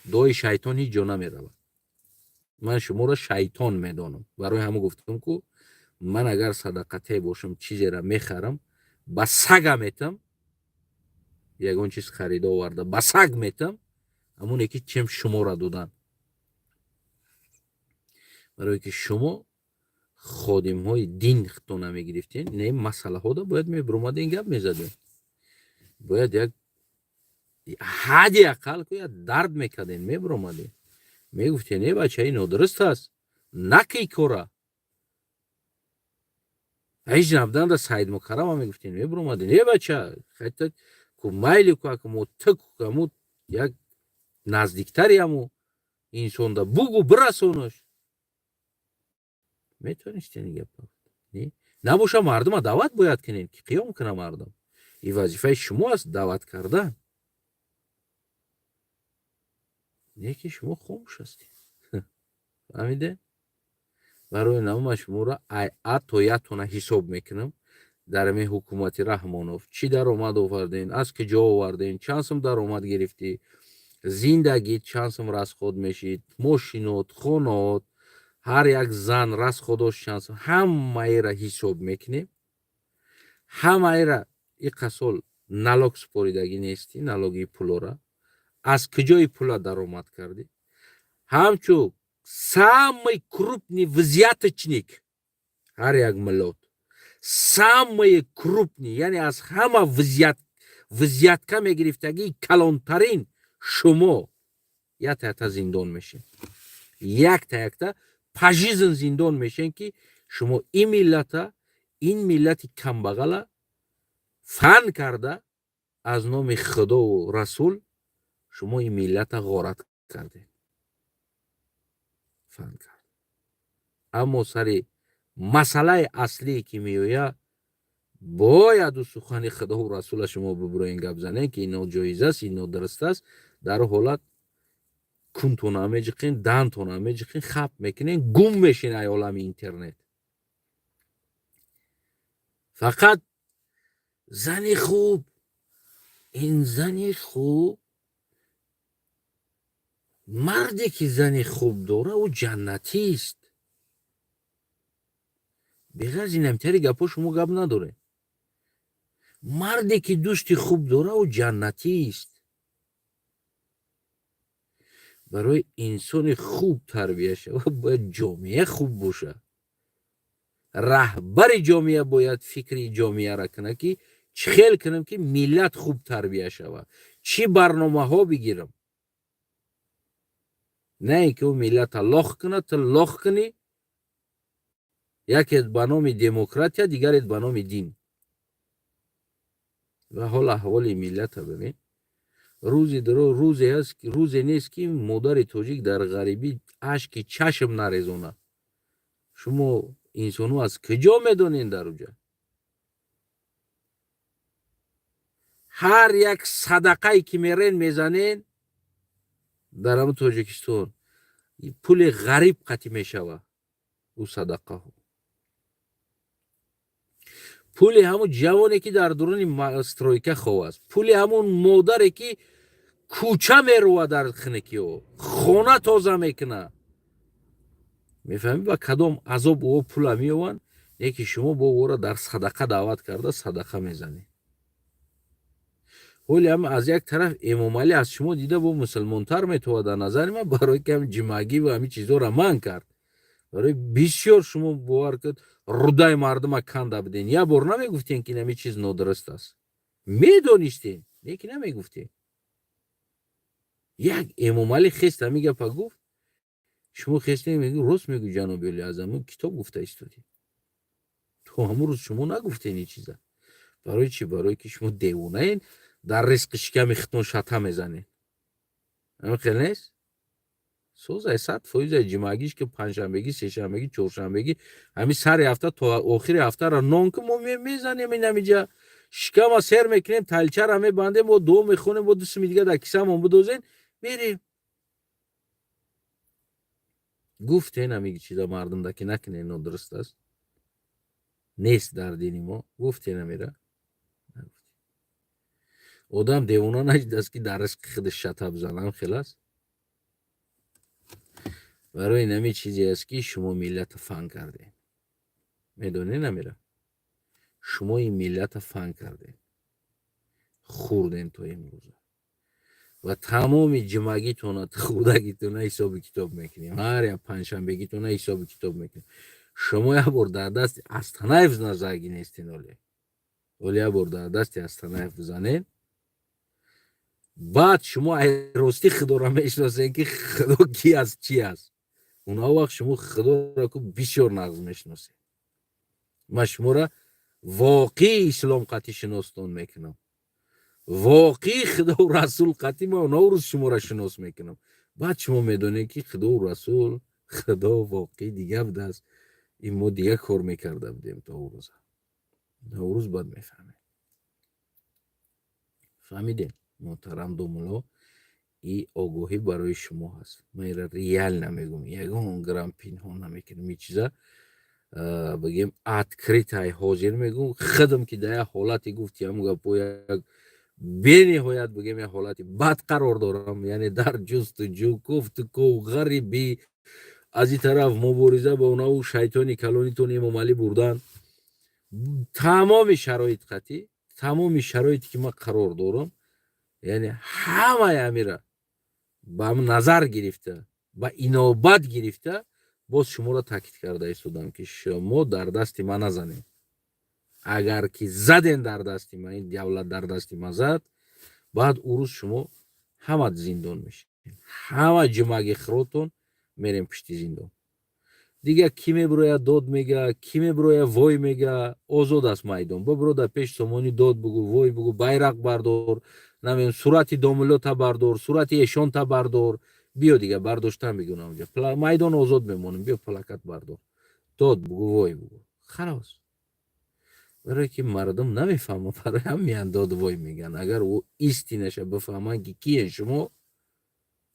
Дуои шайтон ҳеҷ ҷо намеравад. Ман шуморо шайтон медонам. Барои ҳамон гуфтам ку, ман агар садақате бошам, чизеро мехарам, ба сага метам. Ягон чиз харида оварда, ба саг метам, ҳамоне ки чем шуморо додан. Барое ки шумо ходимҳои дин худтон намегирифтен, не масъалаҳода бояд мебиромаден, гап мезадем, бояд як ҳадди ақал ку як дард мекардем, мебиромадем, мегуфтем: «Э, бача, ин нодуруст аст, накӣ кора». Ҳеҷ набуданда Саидмукаррама мегуфтем, мебиромадем: «Э, бача, ку майли ку аку ту каму як наздиктари ҳаму инсонда бугу, бирасонаш». Метавонистен гапа набоша, мардума даъват бояд кунем, ки қиём куна мардум. Ин вазифаи шумо аст, даъват кардан. Не ки шумо хомӯш ҳастед, фаҳмиде? Барои намума шуморо ай а то ятона ҳисоб мекунам. Дар ҳамин ҳукумати Раҳмонов чӣ даромад оварден, аз куҷо оварден, чанд сум даромад гирифтӣ, зиндагит чанд сум расход мешид, мошинот, хонаот, ҳар як зан расходош чанд сум, ҳамаеро ҳисоб мекунем. Ҳамаеро иқа сол налог супоридагӣ нестӣ, налоги пулора аз куҷои пула даромад кардӣ? Ҳамчун самый крупный взяточник, ҳар як миллот самый крупный, яъне аз ҳама взятка мегирифтагии калонтарин шумо якта якта зиндон мешед, якта якта пожизненно зиндон мешен, ки шумо ин миллата, ин миллати камбағала фан карда, аз номи Худову Расул шумо ин миллата ғорат кардед, фан кард. Аммо сари масъалаи аслие ки меояд, бояду сухани Худову Расула шумо бибуроен, гап занем, ки ин ноҷоиз аст, ин нодуруст аст. Дар ҳолат кунтона меҷиқен, дантона меҷиқен, хап мекунен, гум мешен ай олами интернет. Фақат зани хуб, ин зани хуб, марде ки зани хуб дора, ӯ ҷаннатист. Беғарз ин ҳамтари гапҳо шумо гап надоред. Марде ки дӯсти хуб дора, ӯ ҷаннатист. Барои инсони хуб тарбия шавад, бояд ҷомеа хуб бошад. Раҳбари ҷомеа бояд фикри ҷомеаро кунад, ки чӣ хел кунам, ки миллат хуб тарбия шавад, чӣ барномаҳо бигирам, на ин ки ӯ миллата лох кунад, ту лох кунӣ, яке ба номи демократия, дигарет ба номи дин. Ва ҳол аҳволи миллата бибин. Рӯзи дуро рӯзе ҳаст, рӯзе нест, ки модари тоҷик дар ғарибӣ ашки чашм нарезонад. Шумо инсонҳо аз куҷо медонед? Дар уҷа ҳар як садақае ки мерен мезанен, дар ҳамн Тоҷикистон пули ғариб қатӣ мешавад. Ӯ садақаҳо пули ҳамун ҷавоне, ки дар дуруни стройка хов аст, пули ҳамун модаре, ки кӯча мерувад, дар хинакиҳо хона тоза мекунад. Мефаҳмӣ, ба кадом азоб ӯ пула меёванд? Не ки шумо бо ӯро дар садақа даъват карда, садақа мезанед. Ҳоли ҳам аз як тараф Эмомалӣ аз шумо дида бо мусулмонтар метавад дар назари ман, барои ки ҳам ҷимагӣ ва ҳамин чизҳоро манъ кард. Барои бисёр шумо, бовар кунед, рудаи мардума канда буден. Як бор намегуфтем, ки ҳамин чиз нодуруст аст. Медонистем, лекин намегуфтем. Як Эмомалӣ хест, ҳамин гапа гуфт, шумо хестем, мегӯ: «Рост мегӯ, ҷаноби оли, аз ҳамун китоб гуфта истодем». То ҳамун рӯз шумо нагуфтен ин чиза. Барои чӣ? Барое ки шумо девонаен, дар ризқи шиками худтон шата мезанед. Ҳамин хел нест? Созай 100%. Ҷимагиш ки панҷшанбегӣ, сешанбегӣ, чоршанбегӣ, ҳамин сари ҳафта то охири ҳафтаро нон ки мо мезанем, ин ҳамиҷа шикама сер мекунем, талчара мебандем, бо дуо мехонем, бо ду суми дига дар кисамон бидозен, мерем. Гуфтен ҳамин чиза мардумда, ки накунен, нодуруст аст, нест дар дини мо. Гуфтен ҳамира? Одам девона нашидааст, ки дар ризқи худаш шата бизанам. Хел аст. Барои нами чизе аст, ки шумо миллата фан кардем. Медонед намира? Шумо ин миллата фан кардем, хӯрдем то имрӯза. Ва тамоми ҷумъагитона, худагитона ҳисоби китоб мекунем, ҳар як панҷшанбегитона ҳисоби китоб мекунем. Шумо як бор дар дасти Астанаев назаги нестен. Оле як бор дар дасти Астанаев бизанед, баъд шумо рости Худоро мешиносед, ки Худо ки аст, чи аст. Уна вақт шумо Худоро ку бисёр нағз мешиносед. Ман шуморо воқеи ислом қатъи шиностон мекунам, воқеи Худоу Расул қатъи ман оно рӯз шуморо шинос мекунам. Баъд шумо медонед, ки Худоу Расул, Худо воқеӣ дига будааст. Ин мо дига кор мекарда будем то ӯ рӯза. Рӯз баъд мефаҳмед. Фаҳмидем, муҳтарам домулло? И огоҳӣ барои шумо ҳаст. Ман ира реально мегӯм, ягон грамм пинҳон намекунам. И чиза, бигем, открыто ҳозир мегӯм. Худам ки дар як ҳолате гуфти ҳамн гапо, як бениҳоят, бигем, як ҳолати бад қарор дорам, яъне дар ҷустуҷӯ, кофтуков, ғарибӣ, аз ин тараф мубориза ба онаву шайтони калонитон Эмомалӣ бурдан, тамоми шароит қатъӣ, тамоми шароите ки ман қарор дорам, яъне ҳамаи амира ба назар гирифта, ба инобат гирифта, боз шуморо таъкид карда истодам, ки шумо дар дасти ман назанед. Агар ки заден дар дасти ман, ин давлат дар дасти ман зад, баъд ӯ рӯз шумо ҳама зиндон мешед, ҳама ҷумъаги хиротон мерем пишти зиндон. Дигар кӣ мебирояд, дод мега, кӣ мебирояд, вой мега? Озод аст майдон. Бибиро, дар пеши Сомонӣ дод бугӯ, вой бугӯ, байрақ бардор, намедонам, сурати домуллота бардор, сурати эшонта бардор, биё. Дига бардоштан бигӯнам, унҷа майдон озод мемонем, биё, плакат бардор, дод бугӯ, вой бугӯ, халос. Барое ки мардум намефаҳмад, барои ҳам меян, дод вой мегӯянд. Агар ӯ истинаша бифаҳманд, ки киен шумо,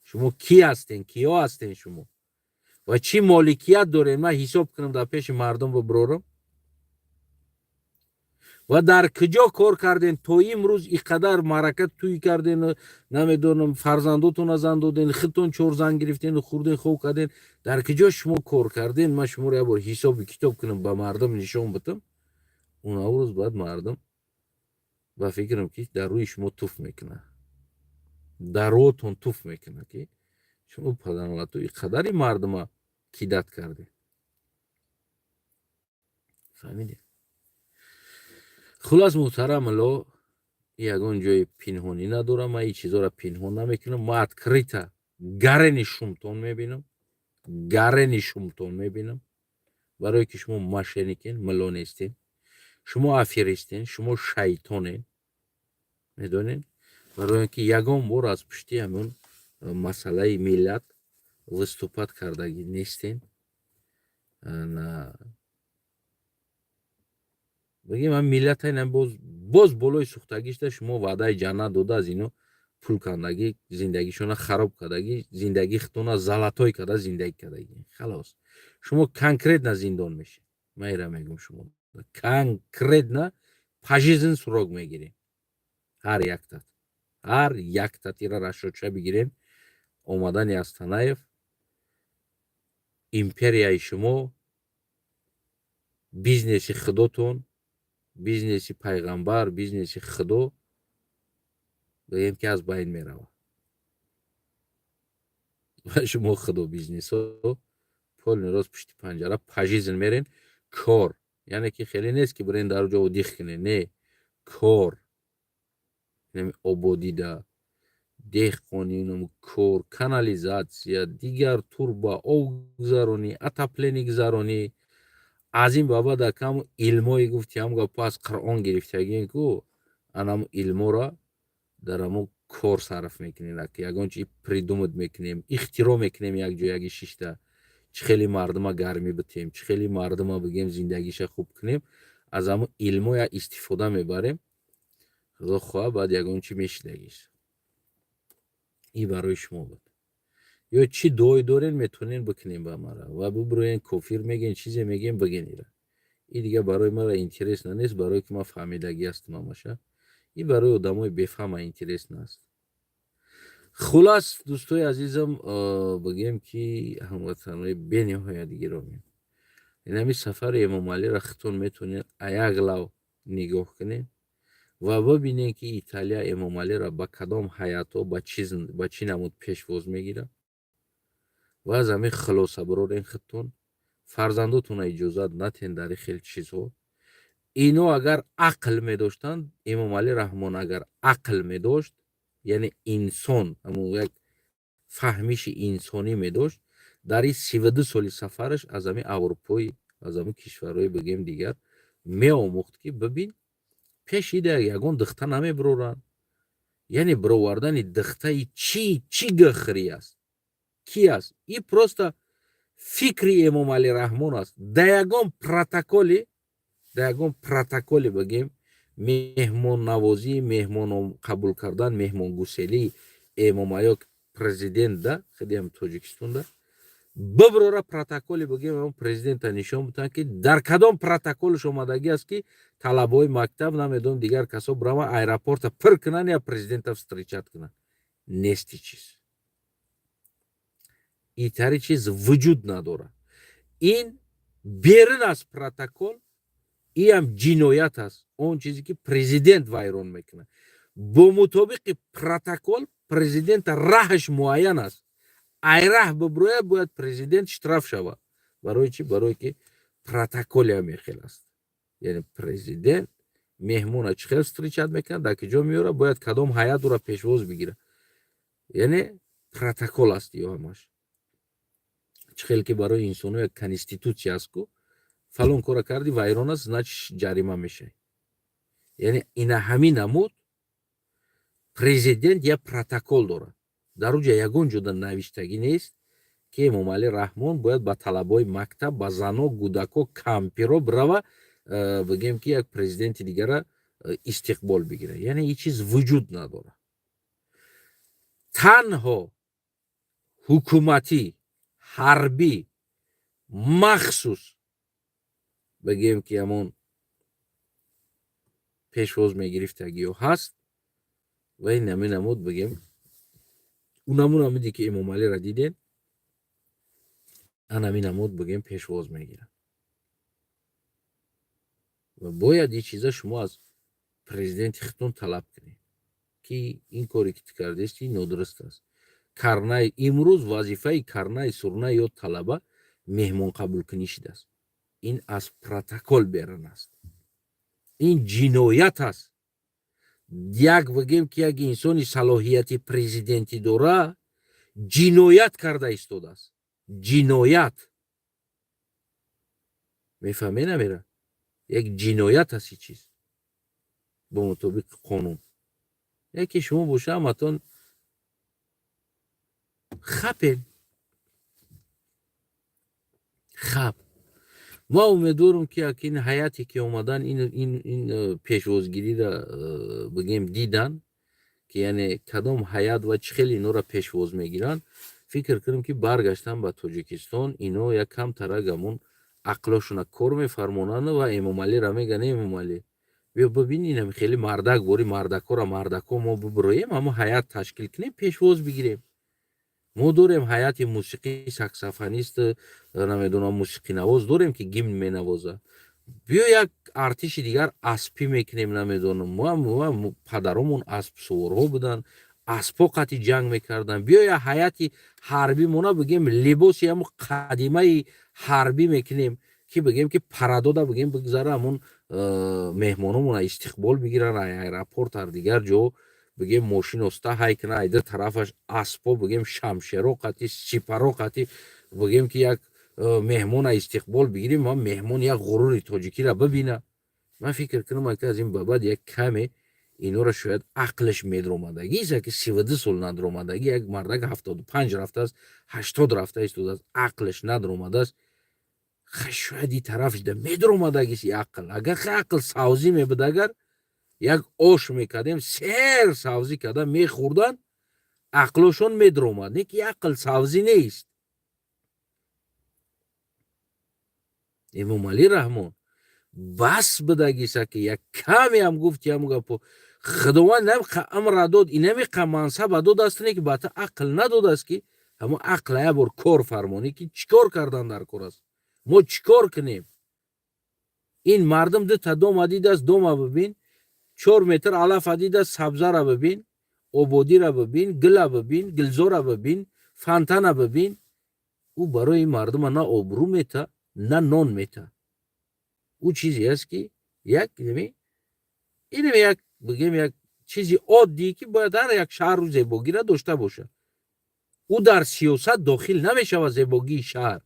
шумо кӣ ҳастен, киё ҳастен шумо ва чӣ моликият дорем, ман ҳисоб кунам, дар пеши мардум бибирорам ва дар куҷо кор кардем то имрӯз, ин қадар маърака тӯй карден, намедонам, фарзандотона зан доден, худтон чор зан гирифтену хӯрден, хоб карден, дар куҷо шумо кор карден? Ман шуморо як бор ҳисоби китоб кунам, ба мардум нишон битам, он рӯз баъд мардум, ба фикрам, ки дар рӯи шумо туф мекунад, дар рӯтон туф мекунад, ки шумо паданалату ин қадари мардума кидать кардем. Фаҳмидем? Хулас, муҳтарам мулло, ягон ҷои пинҳонӣ надорам. Ман ин чизоро пинҳон намекунам. Ман открыто гарени шумтон мебинам, гарени шумтон мебинам, барое ки шумо мошенник ен, мулло нестен, шумо аферист ен, шумо шайтонен. Медонед, барое ки ягон бор аз пушти ҳамон масъалаи миллат выступать кардагӣ нестен. Бигем, ам миллата ина боз болои сӯхтагишда шумо ваъдаи ҷаннат дода, аз ино пул кандагӣ, зиндагишона хароб кардагӣ, зиндагии худтона золотой карда зиндагӣ кардагӣ. Халос, шумо конкретно зиндон мешед. Ман ира мегӯм, шумо конкретно пожизненный срок мегирем ҳар яктат, ҳар яктат. Ира расчёт ша бигирем. Омадани Астанаев империяи шумо, бизнеси худотон, бизнеси пайғамбар, бизнеси Худо, бигем, ки аз байн меравад ва шумо худо бизнесо полный рост пушти панҷара пожизненно мерен. Кор, яъне ки хеле нест, ки бирен дар ҷо отдых кунен. Не, кор, ободида, деҳқони, кор, канализация, дигар турба, обгузаронӣ, отопление гузаронӣ. Аз ин ба баъд акам илмое гуфти, ҳам гапо аз Қуръон гирифтагиен ку, анам илморо дар амо кор сарф мекунем, ягон чи придумать мекунем, ихтироъ мекунем, як ҷояги шишта чӣ хеле мардума гармӣ битем, чӣ хеле мардума, бигем, зиндагиша хуб кунем. Аз амо илмоя истифода мебарем. Худо хоҳа, баъд ягон чи мешидагист. И барои шумо буд. Ё чӣ дуое дорен, метавонен бикунем ба мара ва бибироен, кофир мегӯен, чизе мегӯен, бигӯен. Ира и дига барои мара интересно нест, барое ки ман фаҳмидагӣ ҳастам ҳамаша. И барои одамои бефаҳма интересно аст. Хулас, дӯстои азизам, бигӯем, ки ҳамватанои бениҳоят гиромӣ, инами сафари Эмомалиро худтон метавонед як лав нигоҳ кунед. Ва бибинем, ки Италия Эмомалиро ба кадом ҳайатҳо, ба чӣ намуд пешвоз мегирад ва аз ҳамин хулоса бирорен худтон. Фарзандотонро иҷозат натен дар ин хел чизҳо. Ино агар ақл медоштанд, Эмомалӣ Раҳмон агар ақл медошт, яъне инсон, ҳамун як фаҳмиши инсонӣ медошт, дар ин 32 соли сафараш аз ҳамин Аврупои, аз ҳамин кишварҳои, бигем, дигар меомӯхт, ки бибин, пеш ида ягон духта намебироранд. Яъне бировардани духтаи чӣ, чӣ гахрӣ аст, ки аст? И просто фикри Эмомалӣ Раҳмон аст. Да ягон протоколи, бигем, меҳмоннавозӣ, меҳмон қабул кардан, меҳмонгуселии Эмомалӣ президент да худиам Тоҷикистонда биброра протоколи, бигем, ҳамон президента нишон бутанд, ки дар кадом протоколш омадагӣ аст, ки талабаҳои мактаб, намедонам, дигар касо бирава, аэропорта пир кунанд я президента встречать кунанд. Нести чиз, итари чиз вуҷуд надорад. Ин берун аз протокол, иам ҷиноят аст, он чизе ки президент вайрон мекунад. Бо мутобиқи протокол президента раҳаш муайян аст. Ай раҳ биброяд, бояд президент штраф шавад. Барои чӣ? Барое ки протоколи ҳамин хел аст. Яъне президент меҳмона чӣ хел встречать мекунад, дар куҷо меёрад, бояд кадом ҳайат ӯро пешвоз бигирад. Яъне протокол аст ё ҳамаш. Чӣ хел ки барои инсоно як конститутсия аст ку, фалон кора карди, вайрон аст, значит, ҷарима мешавӣ. Яъне ина ҳамин намуд президент як протокол дорад. Дар он ҷо ягон ҷода навиштагӣ нест, ки Эмомалӣ Раҳмон бояд ба талабаҳои мактаб, ба зано, кӯдако, кампиро бирава, бигем, ки як президенти дигара истиқбол бигирад. Яъне ин чиз вуҷуд надорад. Танҳо ҳукуматӣ, ҳарбӣ, махсус, бигем, ки ҳамон пешвоз мегирифтагиё ҳаст. Ва ин ҳамин намуд, бигем, ӯ намуд намуде ки Эмомалиро дидем, ан ҳамин намуд, бигем, пешвоз мегирад. Ва бояд ин чиза шумо аз президенти худтон талаб кунед, ки ин коре ки ту кардести, нодуруст аст. Карнай имрӯз вазифаи карнай, сурнай ё талаба меҳмонқабулкунӣ шудааст. Ин аз протокол берун аст, ин ҷиноят аст. Як, бигем, ки як инсони салоҳияти президентӣ дора, ҷиноят карда истодааст. Ҷиноят, мефаҳме, намера, як ҷиноят аст ин чиз бо мутобиқи қонун. Яке шумо боша, ҳаматон хапен хап. Ма умедворам, ки ин ҳайате ки омадан, ин пешвозгириро, бигем, дидан, ки яъне кадом ҳайат ва чӣ хел инора пешвоз мегиранд. Фикр кунем, ки баргаштан ба Тоҷикистон, ино як камтарак ҳамон ақлошона кор мефармонанд ва Эмомалиро мегӯянд: «Эмомалӣ, биё бибин, инам хеле мардак бори мардакора, мардако мо бибироем, ҳамо ҳайат ташкил кунем, пешвоз бигирем. Мо дорем ҳайати мусиқӣ, саксофонист, намедонам, мусиқинавоз дорем, ки гимн менавозад. Биё, як артиши дигар аспӣ мекунем. Намедонам, мо падаромон аспсуворҳо буданд, аспҳо қатъи ҷанг мекарданд. Биё, як ҳайати ҳарбӣ мона, бигем, либоси ҳамо қадимаи ҳарбӣ мекунем, ки, бигем, ки парадода, бигем, бигзара, ҳамон меҳмономона истиқбол бигиранд аэропорт, ҳар дигар ҷо, бигем, мошин оста ҳай кина, айда тарафаш аспо, бигем, шамшеро қатъи, сипаро қатъи, бигем, ки як меҳмона истиқбол бигирем ва меҳмон як ғурури тоҷикиро бибина». Ман фикр кунам, ки аз ин ба баъд як каме инора шояд ақлаш медромадагист, ки 32 сол надромадагӣ, як мардак 75 рафтааст, 80 рафта истодааст, ақлаш надромадааст. Шояд и тараф шида медромадагист и ақл. Агар ақл савзӣ мебуд, агар як ош мекардем, сер савзӣ карда мехӯрдан, ақлошон медромад. Не ки ақл савзӣ нест. Эмомалӣ Раҳмон, бас бидагиса, ки як камеам гуфти ҳамн гапо. Худованд намиқа амра дод, инамиқа мансаба додааст, не ки ба ту ақл надодааст, ки ҳамон ақла як бор кор фармонӣ, ки чӣ кор кардан дар кор аст, мо чӣ кор кунем. Ин мардум дута дома дидааст. Дома бибин. 4 метр алафа дида, сабзара бибин, ободира бибин, гила бибин, гилзора бибин, фонтана бибин. Ӯ барои мардума на обрӯ мета, на нон мета. Ӯ чизе аст, ки як инами як, бигем, як чизи оддӣ, ки бояд ҳар як шаҳру зебогиро дошта бошад. Ӯ дар сиёсат дохил намешавад. Зебогии шаҳр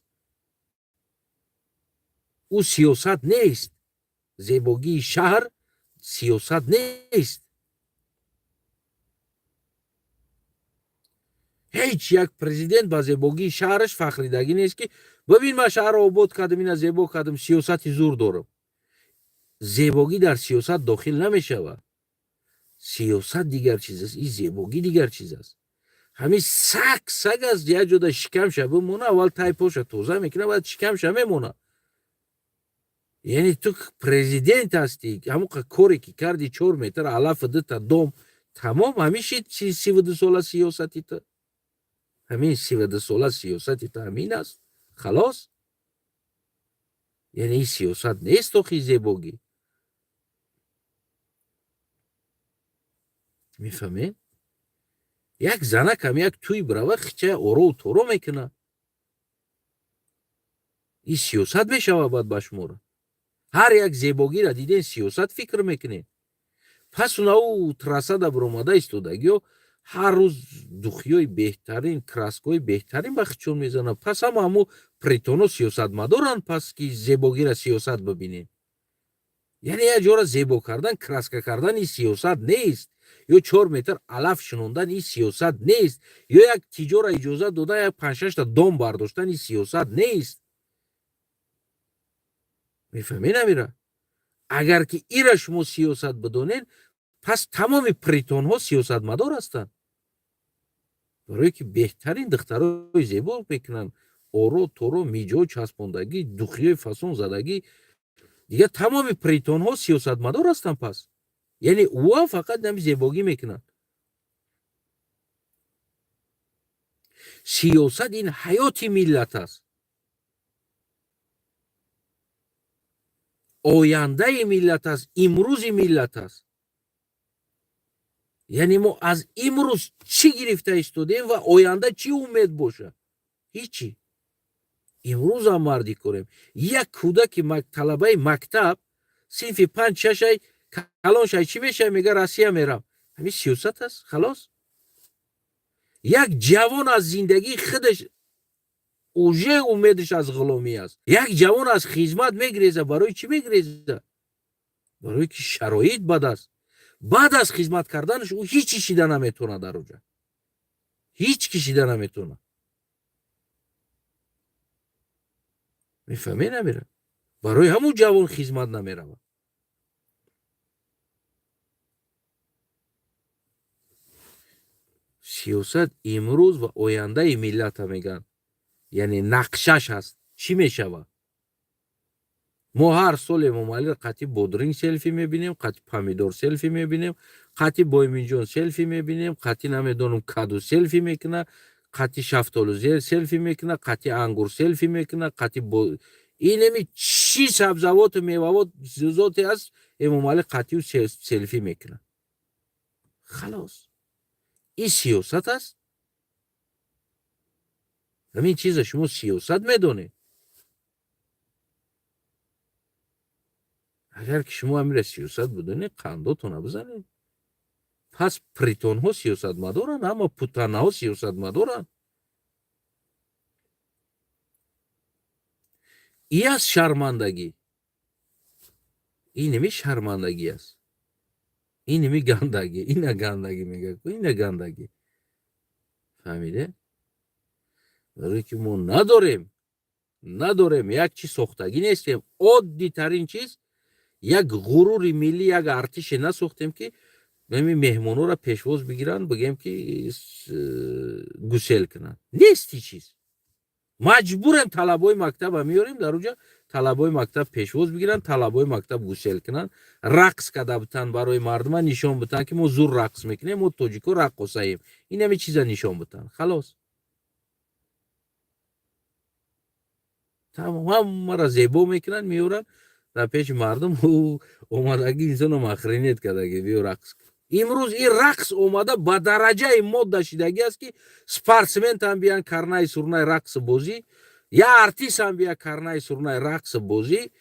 ӯ сиёсат нест. Зебогии шаҳр сиёсат нест. Ҳеҷ як президент ба зебогии шаҳраш фахридагӣ нест, ки бибин, ман шаҳрро обод кардам, ина зебо кардам, сиёсати зур дорам. Зебогӣ дар сиёсат дохил намешавад. Сиёсат дигар чиз аст, и зебогӣ дигар чиз аст. Ҳамин саг саг аст. Як ҷода шикамша бимона, аввал тайпоша тоза мекунад, баъд шикамша мемона. Яъне ту президент ҳастӣ, ҳамон коре ки карди, 4 метр алафу дута дом, тамом. Ҳамин шид 32 сола сиёсати ту. Ҳамин 32 сола сиёсати ту ҳамин аст, халос. Яъне ин сиёсат нест охи, зебогӣ. Мефаҳмед? Як занакам як тӯй бирава, хича орову торо мекунад, ин сиёсат мешавад. Баъд ба шуморо ҳар як зебогиро диден, сиёсат фикр мекунед. Пас унау трассада биромада истодагиё ҳар рӯз духиёи беҳтарин, краскаҳои беҳтарин ба хичон мезананд. Пас ҳама ҳамо притоно сиёсатмадоранд. Пас ки зебогиро сиёсат бибинед, яъне як ҷора зебо кардан, краска кардан ин сиёсат нест, ё 4 метр алаф шинондан ин сиёсат нест, ё як тиҷора иҷозат додан, як панҷшашта дом бардоштан ин сиёсат нест. Мефаҳмед амира? Агар ки ира шумо сиёсат бидонед, пас тамоми притонҳо сиёсатмадор ҳастанд, барое ки беҳтарин духтарои зебо мекунанд, оро торо, миҷо часпондагӣ, духиёи фасон задагӣ. Дигар тамоми притонҳо сиёсатмадор ҳастанд. Пас яъне ӯам фақат нами зебогӣ мекунанд. Сиёсат ин ҳаёти миллат аст, ояндаи миллат аст, имрӯзи миллат аст. Яъне мо аз имрӯз чӣ гирифта истодем ва оянда чӣ умед бошад? Ҳичи. Имрӯзам мардӣ корем. Як кӯдаки талабаи мактаб, синфи панҷ, шашай, калон шай, чӣ мешавӣ? Мега: «Россия мерам». Ҳамин сиёсат аст, халос. Як ҷавон аз зиндагии худаш уже умедаш аз ғуломӣ аст. Як ҷавон аз хизмат мегиреза. Барои чӣ мегиреза? Барое ки шароит бад аст. Баъд аз хизмат карданаш ӯ ҳеҷ чӣ шида наметавонад дар оҷа, ҳеҷ ки шида наметавонад. Мефаҳмед намера? Барои ҳамун ҷавон хизмат намеравад. Сиёсат имрӯз ва ояндаи миллата мегӯянд, яъне нақшаш ҳаст, чӣ мешавад. Мо ҳар сол Эмомалиро қатъи бодринг селфи мебинем, қатъи помидор селфи мебинем, қатъи бойминҷон селфи мебинем, қатъи намедонам каду селфи мекунад, қатъи шафтолу селфи мекунад, қатъи ангур селфи мекунад, қатъи инеми чӣ сабзавоту мевавот зоте аст, Эмомалӣ қатъиу селфи мекунад, халос. Ин сиёсат аст? Ҳамин чиза шумо сиёсат медонед? Агар ки шумо ҳамира сиёсат бидонед, қандотона бизанед. Пас притонҳо сиёсатмадоранд, ҳама путанаҳо сиёсатмадоранд. И аст шармандагӣ. Инеми шармандагӣ аст, инеми гандагӣ, ина гандагӣ мега, ина гандагӣ. Фаҳмиде? Барое ки мо надорем, надорем, як чиз сохтагӣ нестем. Оддитарин чиз, як ғурури миллӣ, як артише насохтем, ки ами меҳмонҳоро пешвоз бигиранд, бигем ки гусел кунанд. Нест ҳеҷ чиз. Маҷбурем талабои мактаба меорем, дар уҷа талабои мактаб пешвоз бигиранд, талабои мактаб гусел кунанд, рақс карда битанд, барои мардума нишон битанд, ки мо зур рақс мекунем, мо тоҷико раққосаем. Инами чиза нишон битанд, халос. Тамом, ҳамаро зебо мекунанд, меоранд. Дар пеши мардум ӯ омадагӣ инсоно охренеть кардаги, биё рақс. Имрӯз ин рақс омада ба дараҷаи модда шидагӣ аст, ки спортсментам биян, карнай, сурнай, рақси бозӣ, я артистам бия, карнай, сурнай, рақси бозӣ.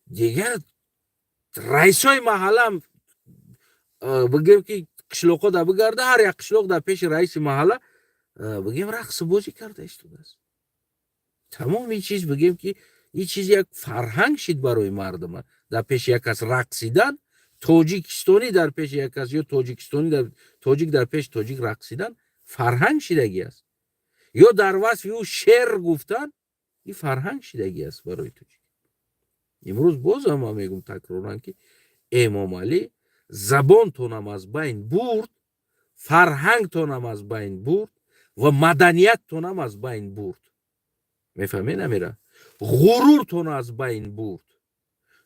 Дигар раисои маҳаллам, бигем ки қишлоқҳо да бигарда, ҳар як қишлоқ дар пеши раиси маҳалла, бигем, рақси бозӣ карда истодааст. Тамом ин чиз, бигем ки ин чиз як фарҳанг шид барои мардума. Дар пеши як кас рақсидан, тоҷикистонӣ дар пеши як кас ё тоҷикистонӣ тоҷик дар пеши тоҷик рақсидан фарҳанг шидагӣ аст, ё дар васфи ӯ шеър гуфтан, ин фарҳанг шидагӣ аст барои тоҷик. Имрӯз бозам ман мегӯм такроран, ки Эмомалӣ забонтонам аз байн бурд, фарҳангтонам аз байн бурд ва маданияттонам аз байн бурд. Мефаҳмед, амира? Ғуруртон аз байн бурд,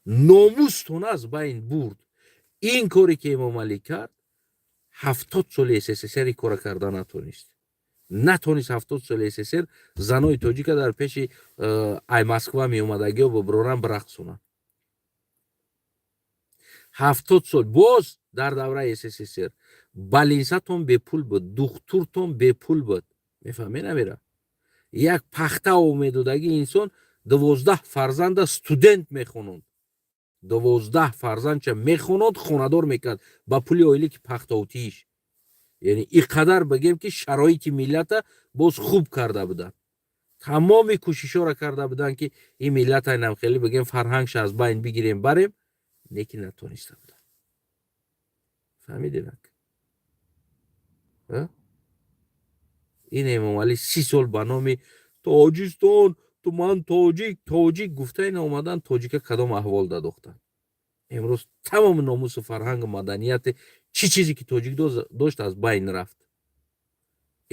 номустон аз байн бурд. Ин коре ки Эмомалӣ кард, 70 соли СССР ин кора карда натонист, натонист. 70 соли СССР занои тоҷика дар пеши ай Москва меомадагиё биброран, бирақсонанд. 70 сол боз дар давраи СССР больницатон бепул буд, духтуртон бепул буд. Мефаҳмед, намера? Як пахта медодагӣ инсон 12 фарзанда студент мехононд, 12 фарзандча мехононд, хонадор мекард ба пули оиле ки пахтаутииш. Яъне ин қадар, бигем ки, шароити миллата боз хуб карда буданд, тамоми кӯшишҳоро карда буданд, ки ин миллата нам хеле, бигем, фарҳангша аз байн бигирем, барем, леки натониста буданд. Фаҳмидинак? Ин Эмомалӣ 30 сол ба номи Тоҷистон, ту ман тоҷик, тоҷик гуфта, ин омадан тоҷика кадом аҳвол дадохтанд. Имрӯз тамоми номусу фарҳангу маданияти, чӣ чизе ки тоҷик дошт, аз байн рафт.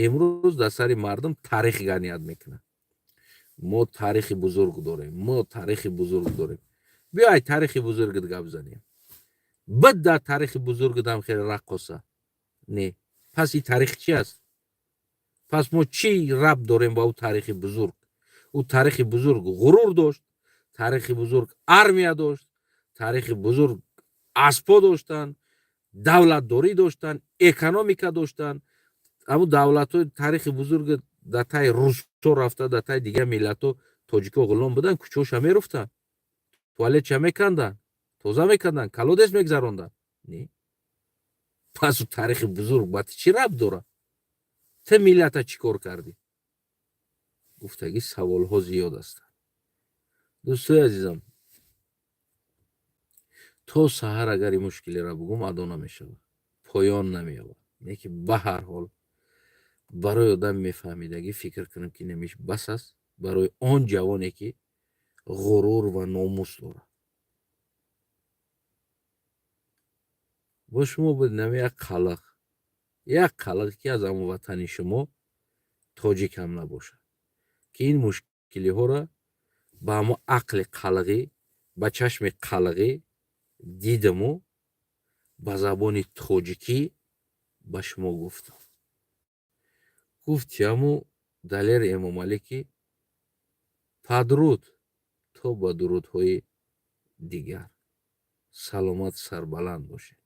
Имрӯз дар сари мардум таърих ганият мекунад: мо таърихи бузург дорем, мо таърихи бузург дорем. Биёй, таърихи бузургит гап занем. Бид дар таърихи бузургитам хеле раққоса не. Пас ин таърих чи аст? Пас мо чӣ рабт дорем ба ӯ таърихи бузург? Ӯ таърихи бузург ғурур дошт, таърихи бузург армия дошт, таърихи бузург аспо доштанд, давлатдорӣ доштанд, экономика доштанд. Ҳамун давлатҳои таърихи бузург дар таи русо рафта, дар таи дигар миллатҳо тоҷико ғулом буданд, кӯчаоша меруфтанд, туалетша меканданд, тоза мекарданд, колодец мегзаронданд. Не, пас ӯ таърихи бузург ба чӣ рабт дорад? Ту миллата чӣ кор кардӣ? Гуфтагӣ саволҳо зиёд ҳастанд. Дӯстои азизам, то саҳар агар ин мушкилеро бугум, адо намешавад, поён намеёбад. Лекин ба ҳар ҳол барои одам мефаҳмидагӣ фикр кунем, ки намиш бас аст барои он ҷавоне, ки ғурур ва номус дорад. Бо шумо буд нами як қалақ, як қалақ, ки аз ҳамон ватани шумо тоҷик ҳам набошад, ки ин мушкилиҳоро ба ҳамон ақли қалғӣ, ба чашми қалғӣ дидаму ба забони тоҷикӣ ба шумо гуфтам. Гуфти ҳаму Далер Эмомалӣ, ки падруд, то ба дурудҳои дигар, саломат, сарбаланд бошед.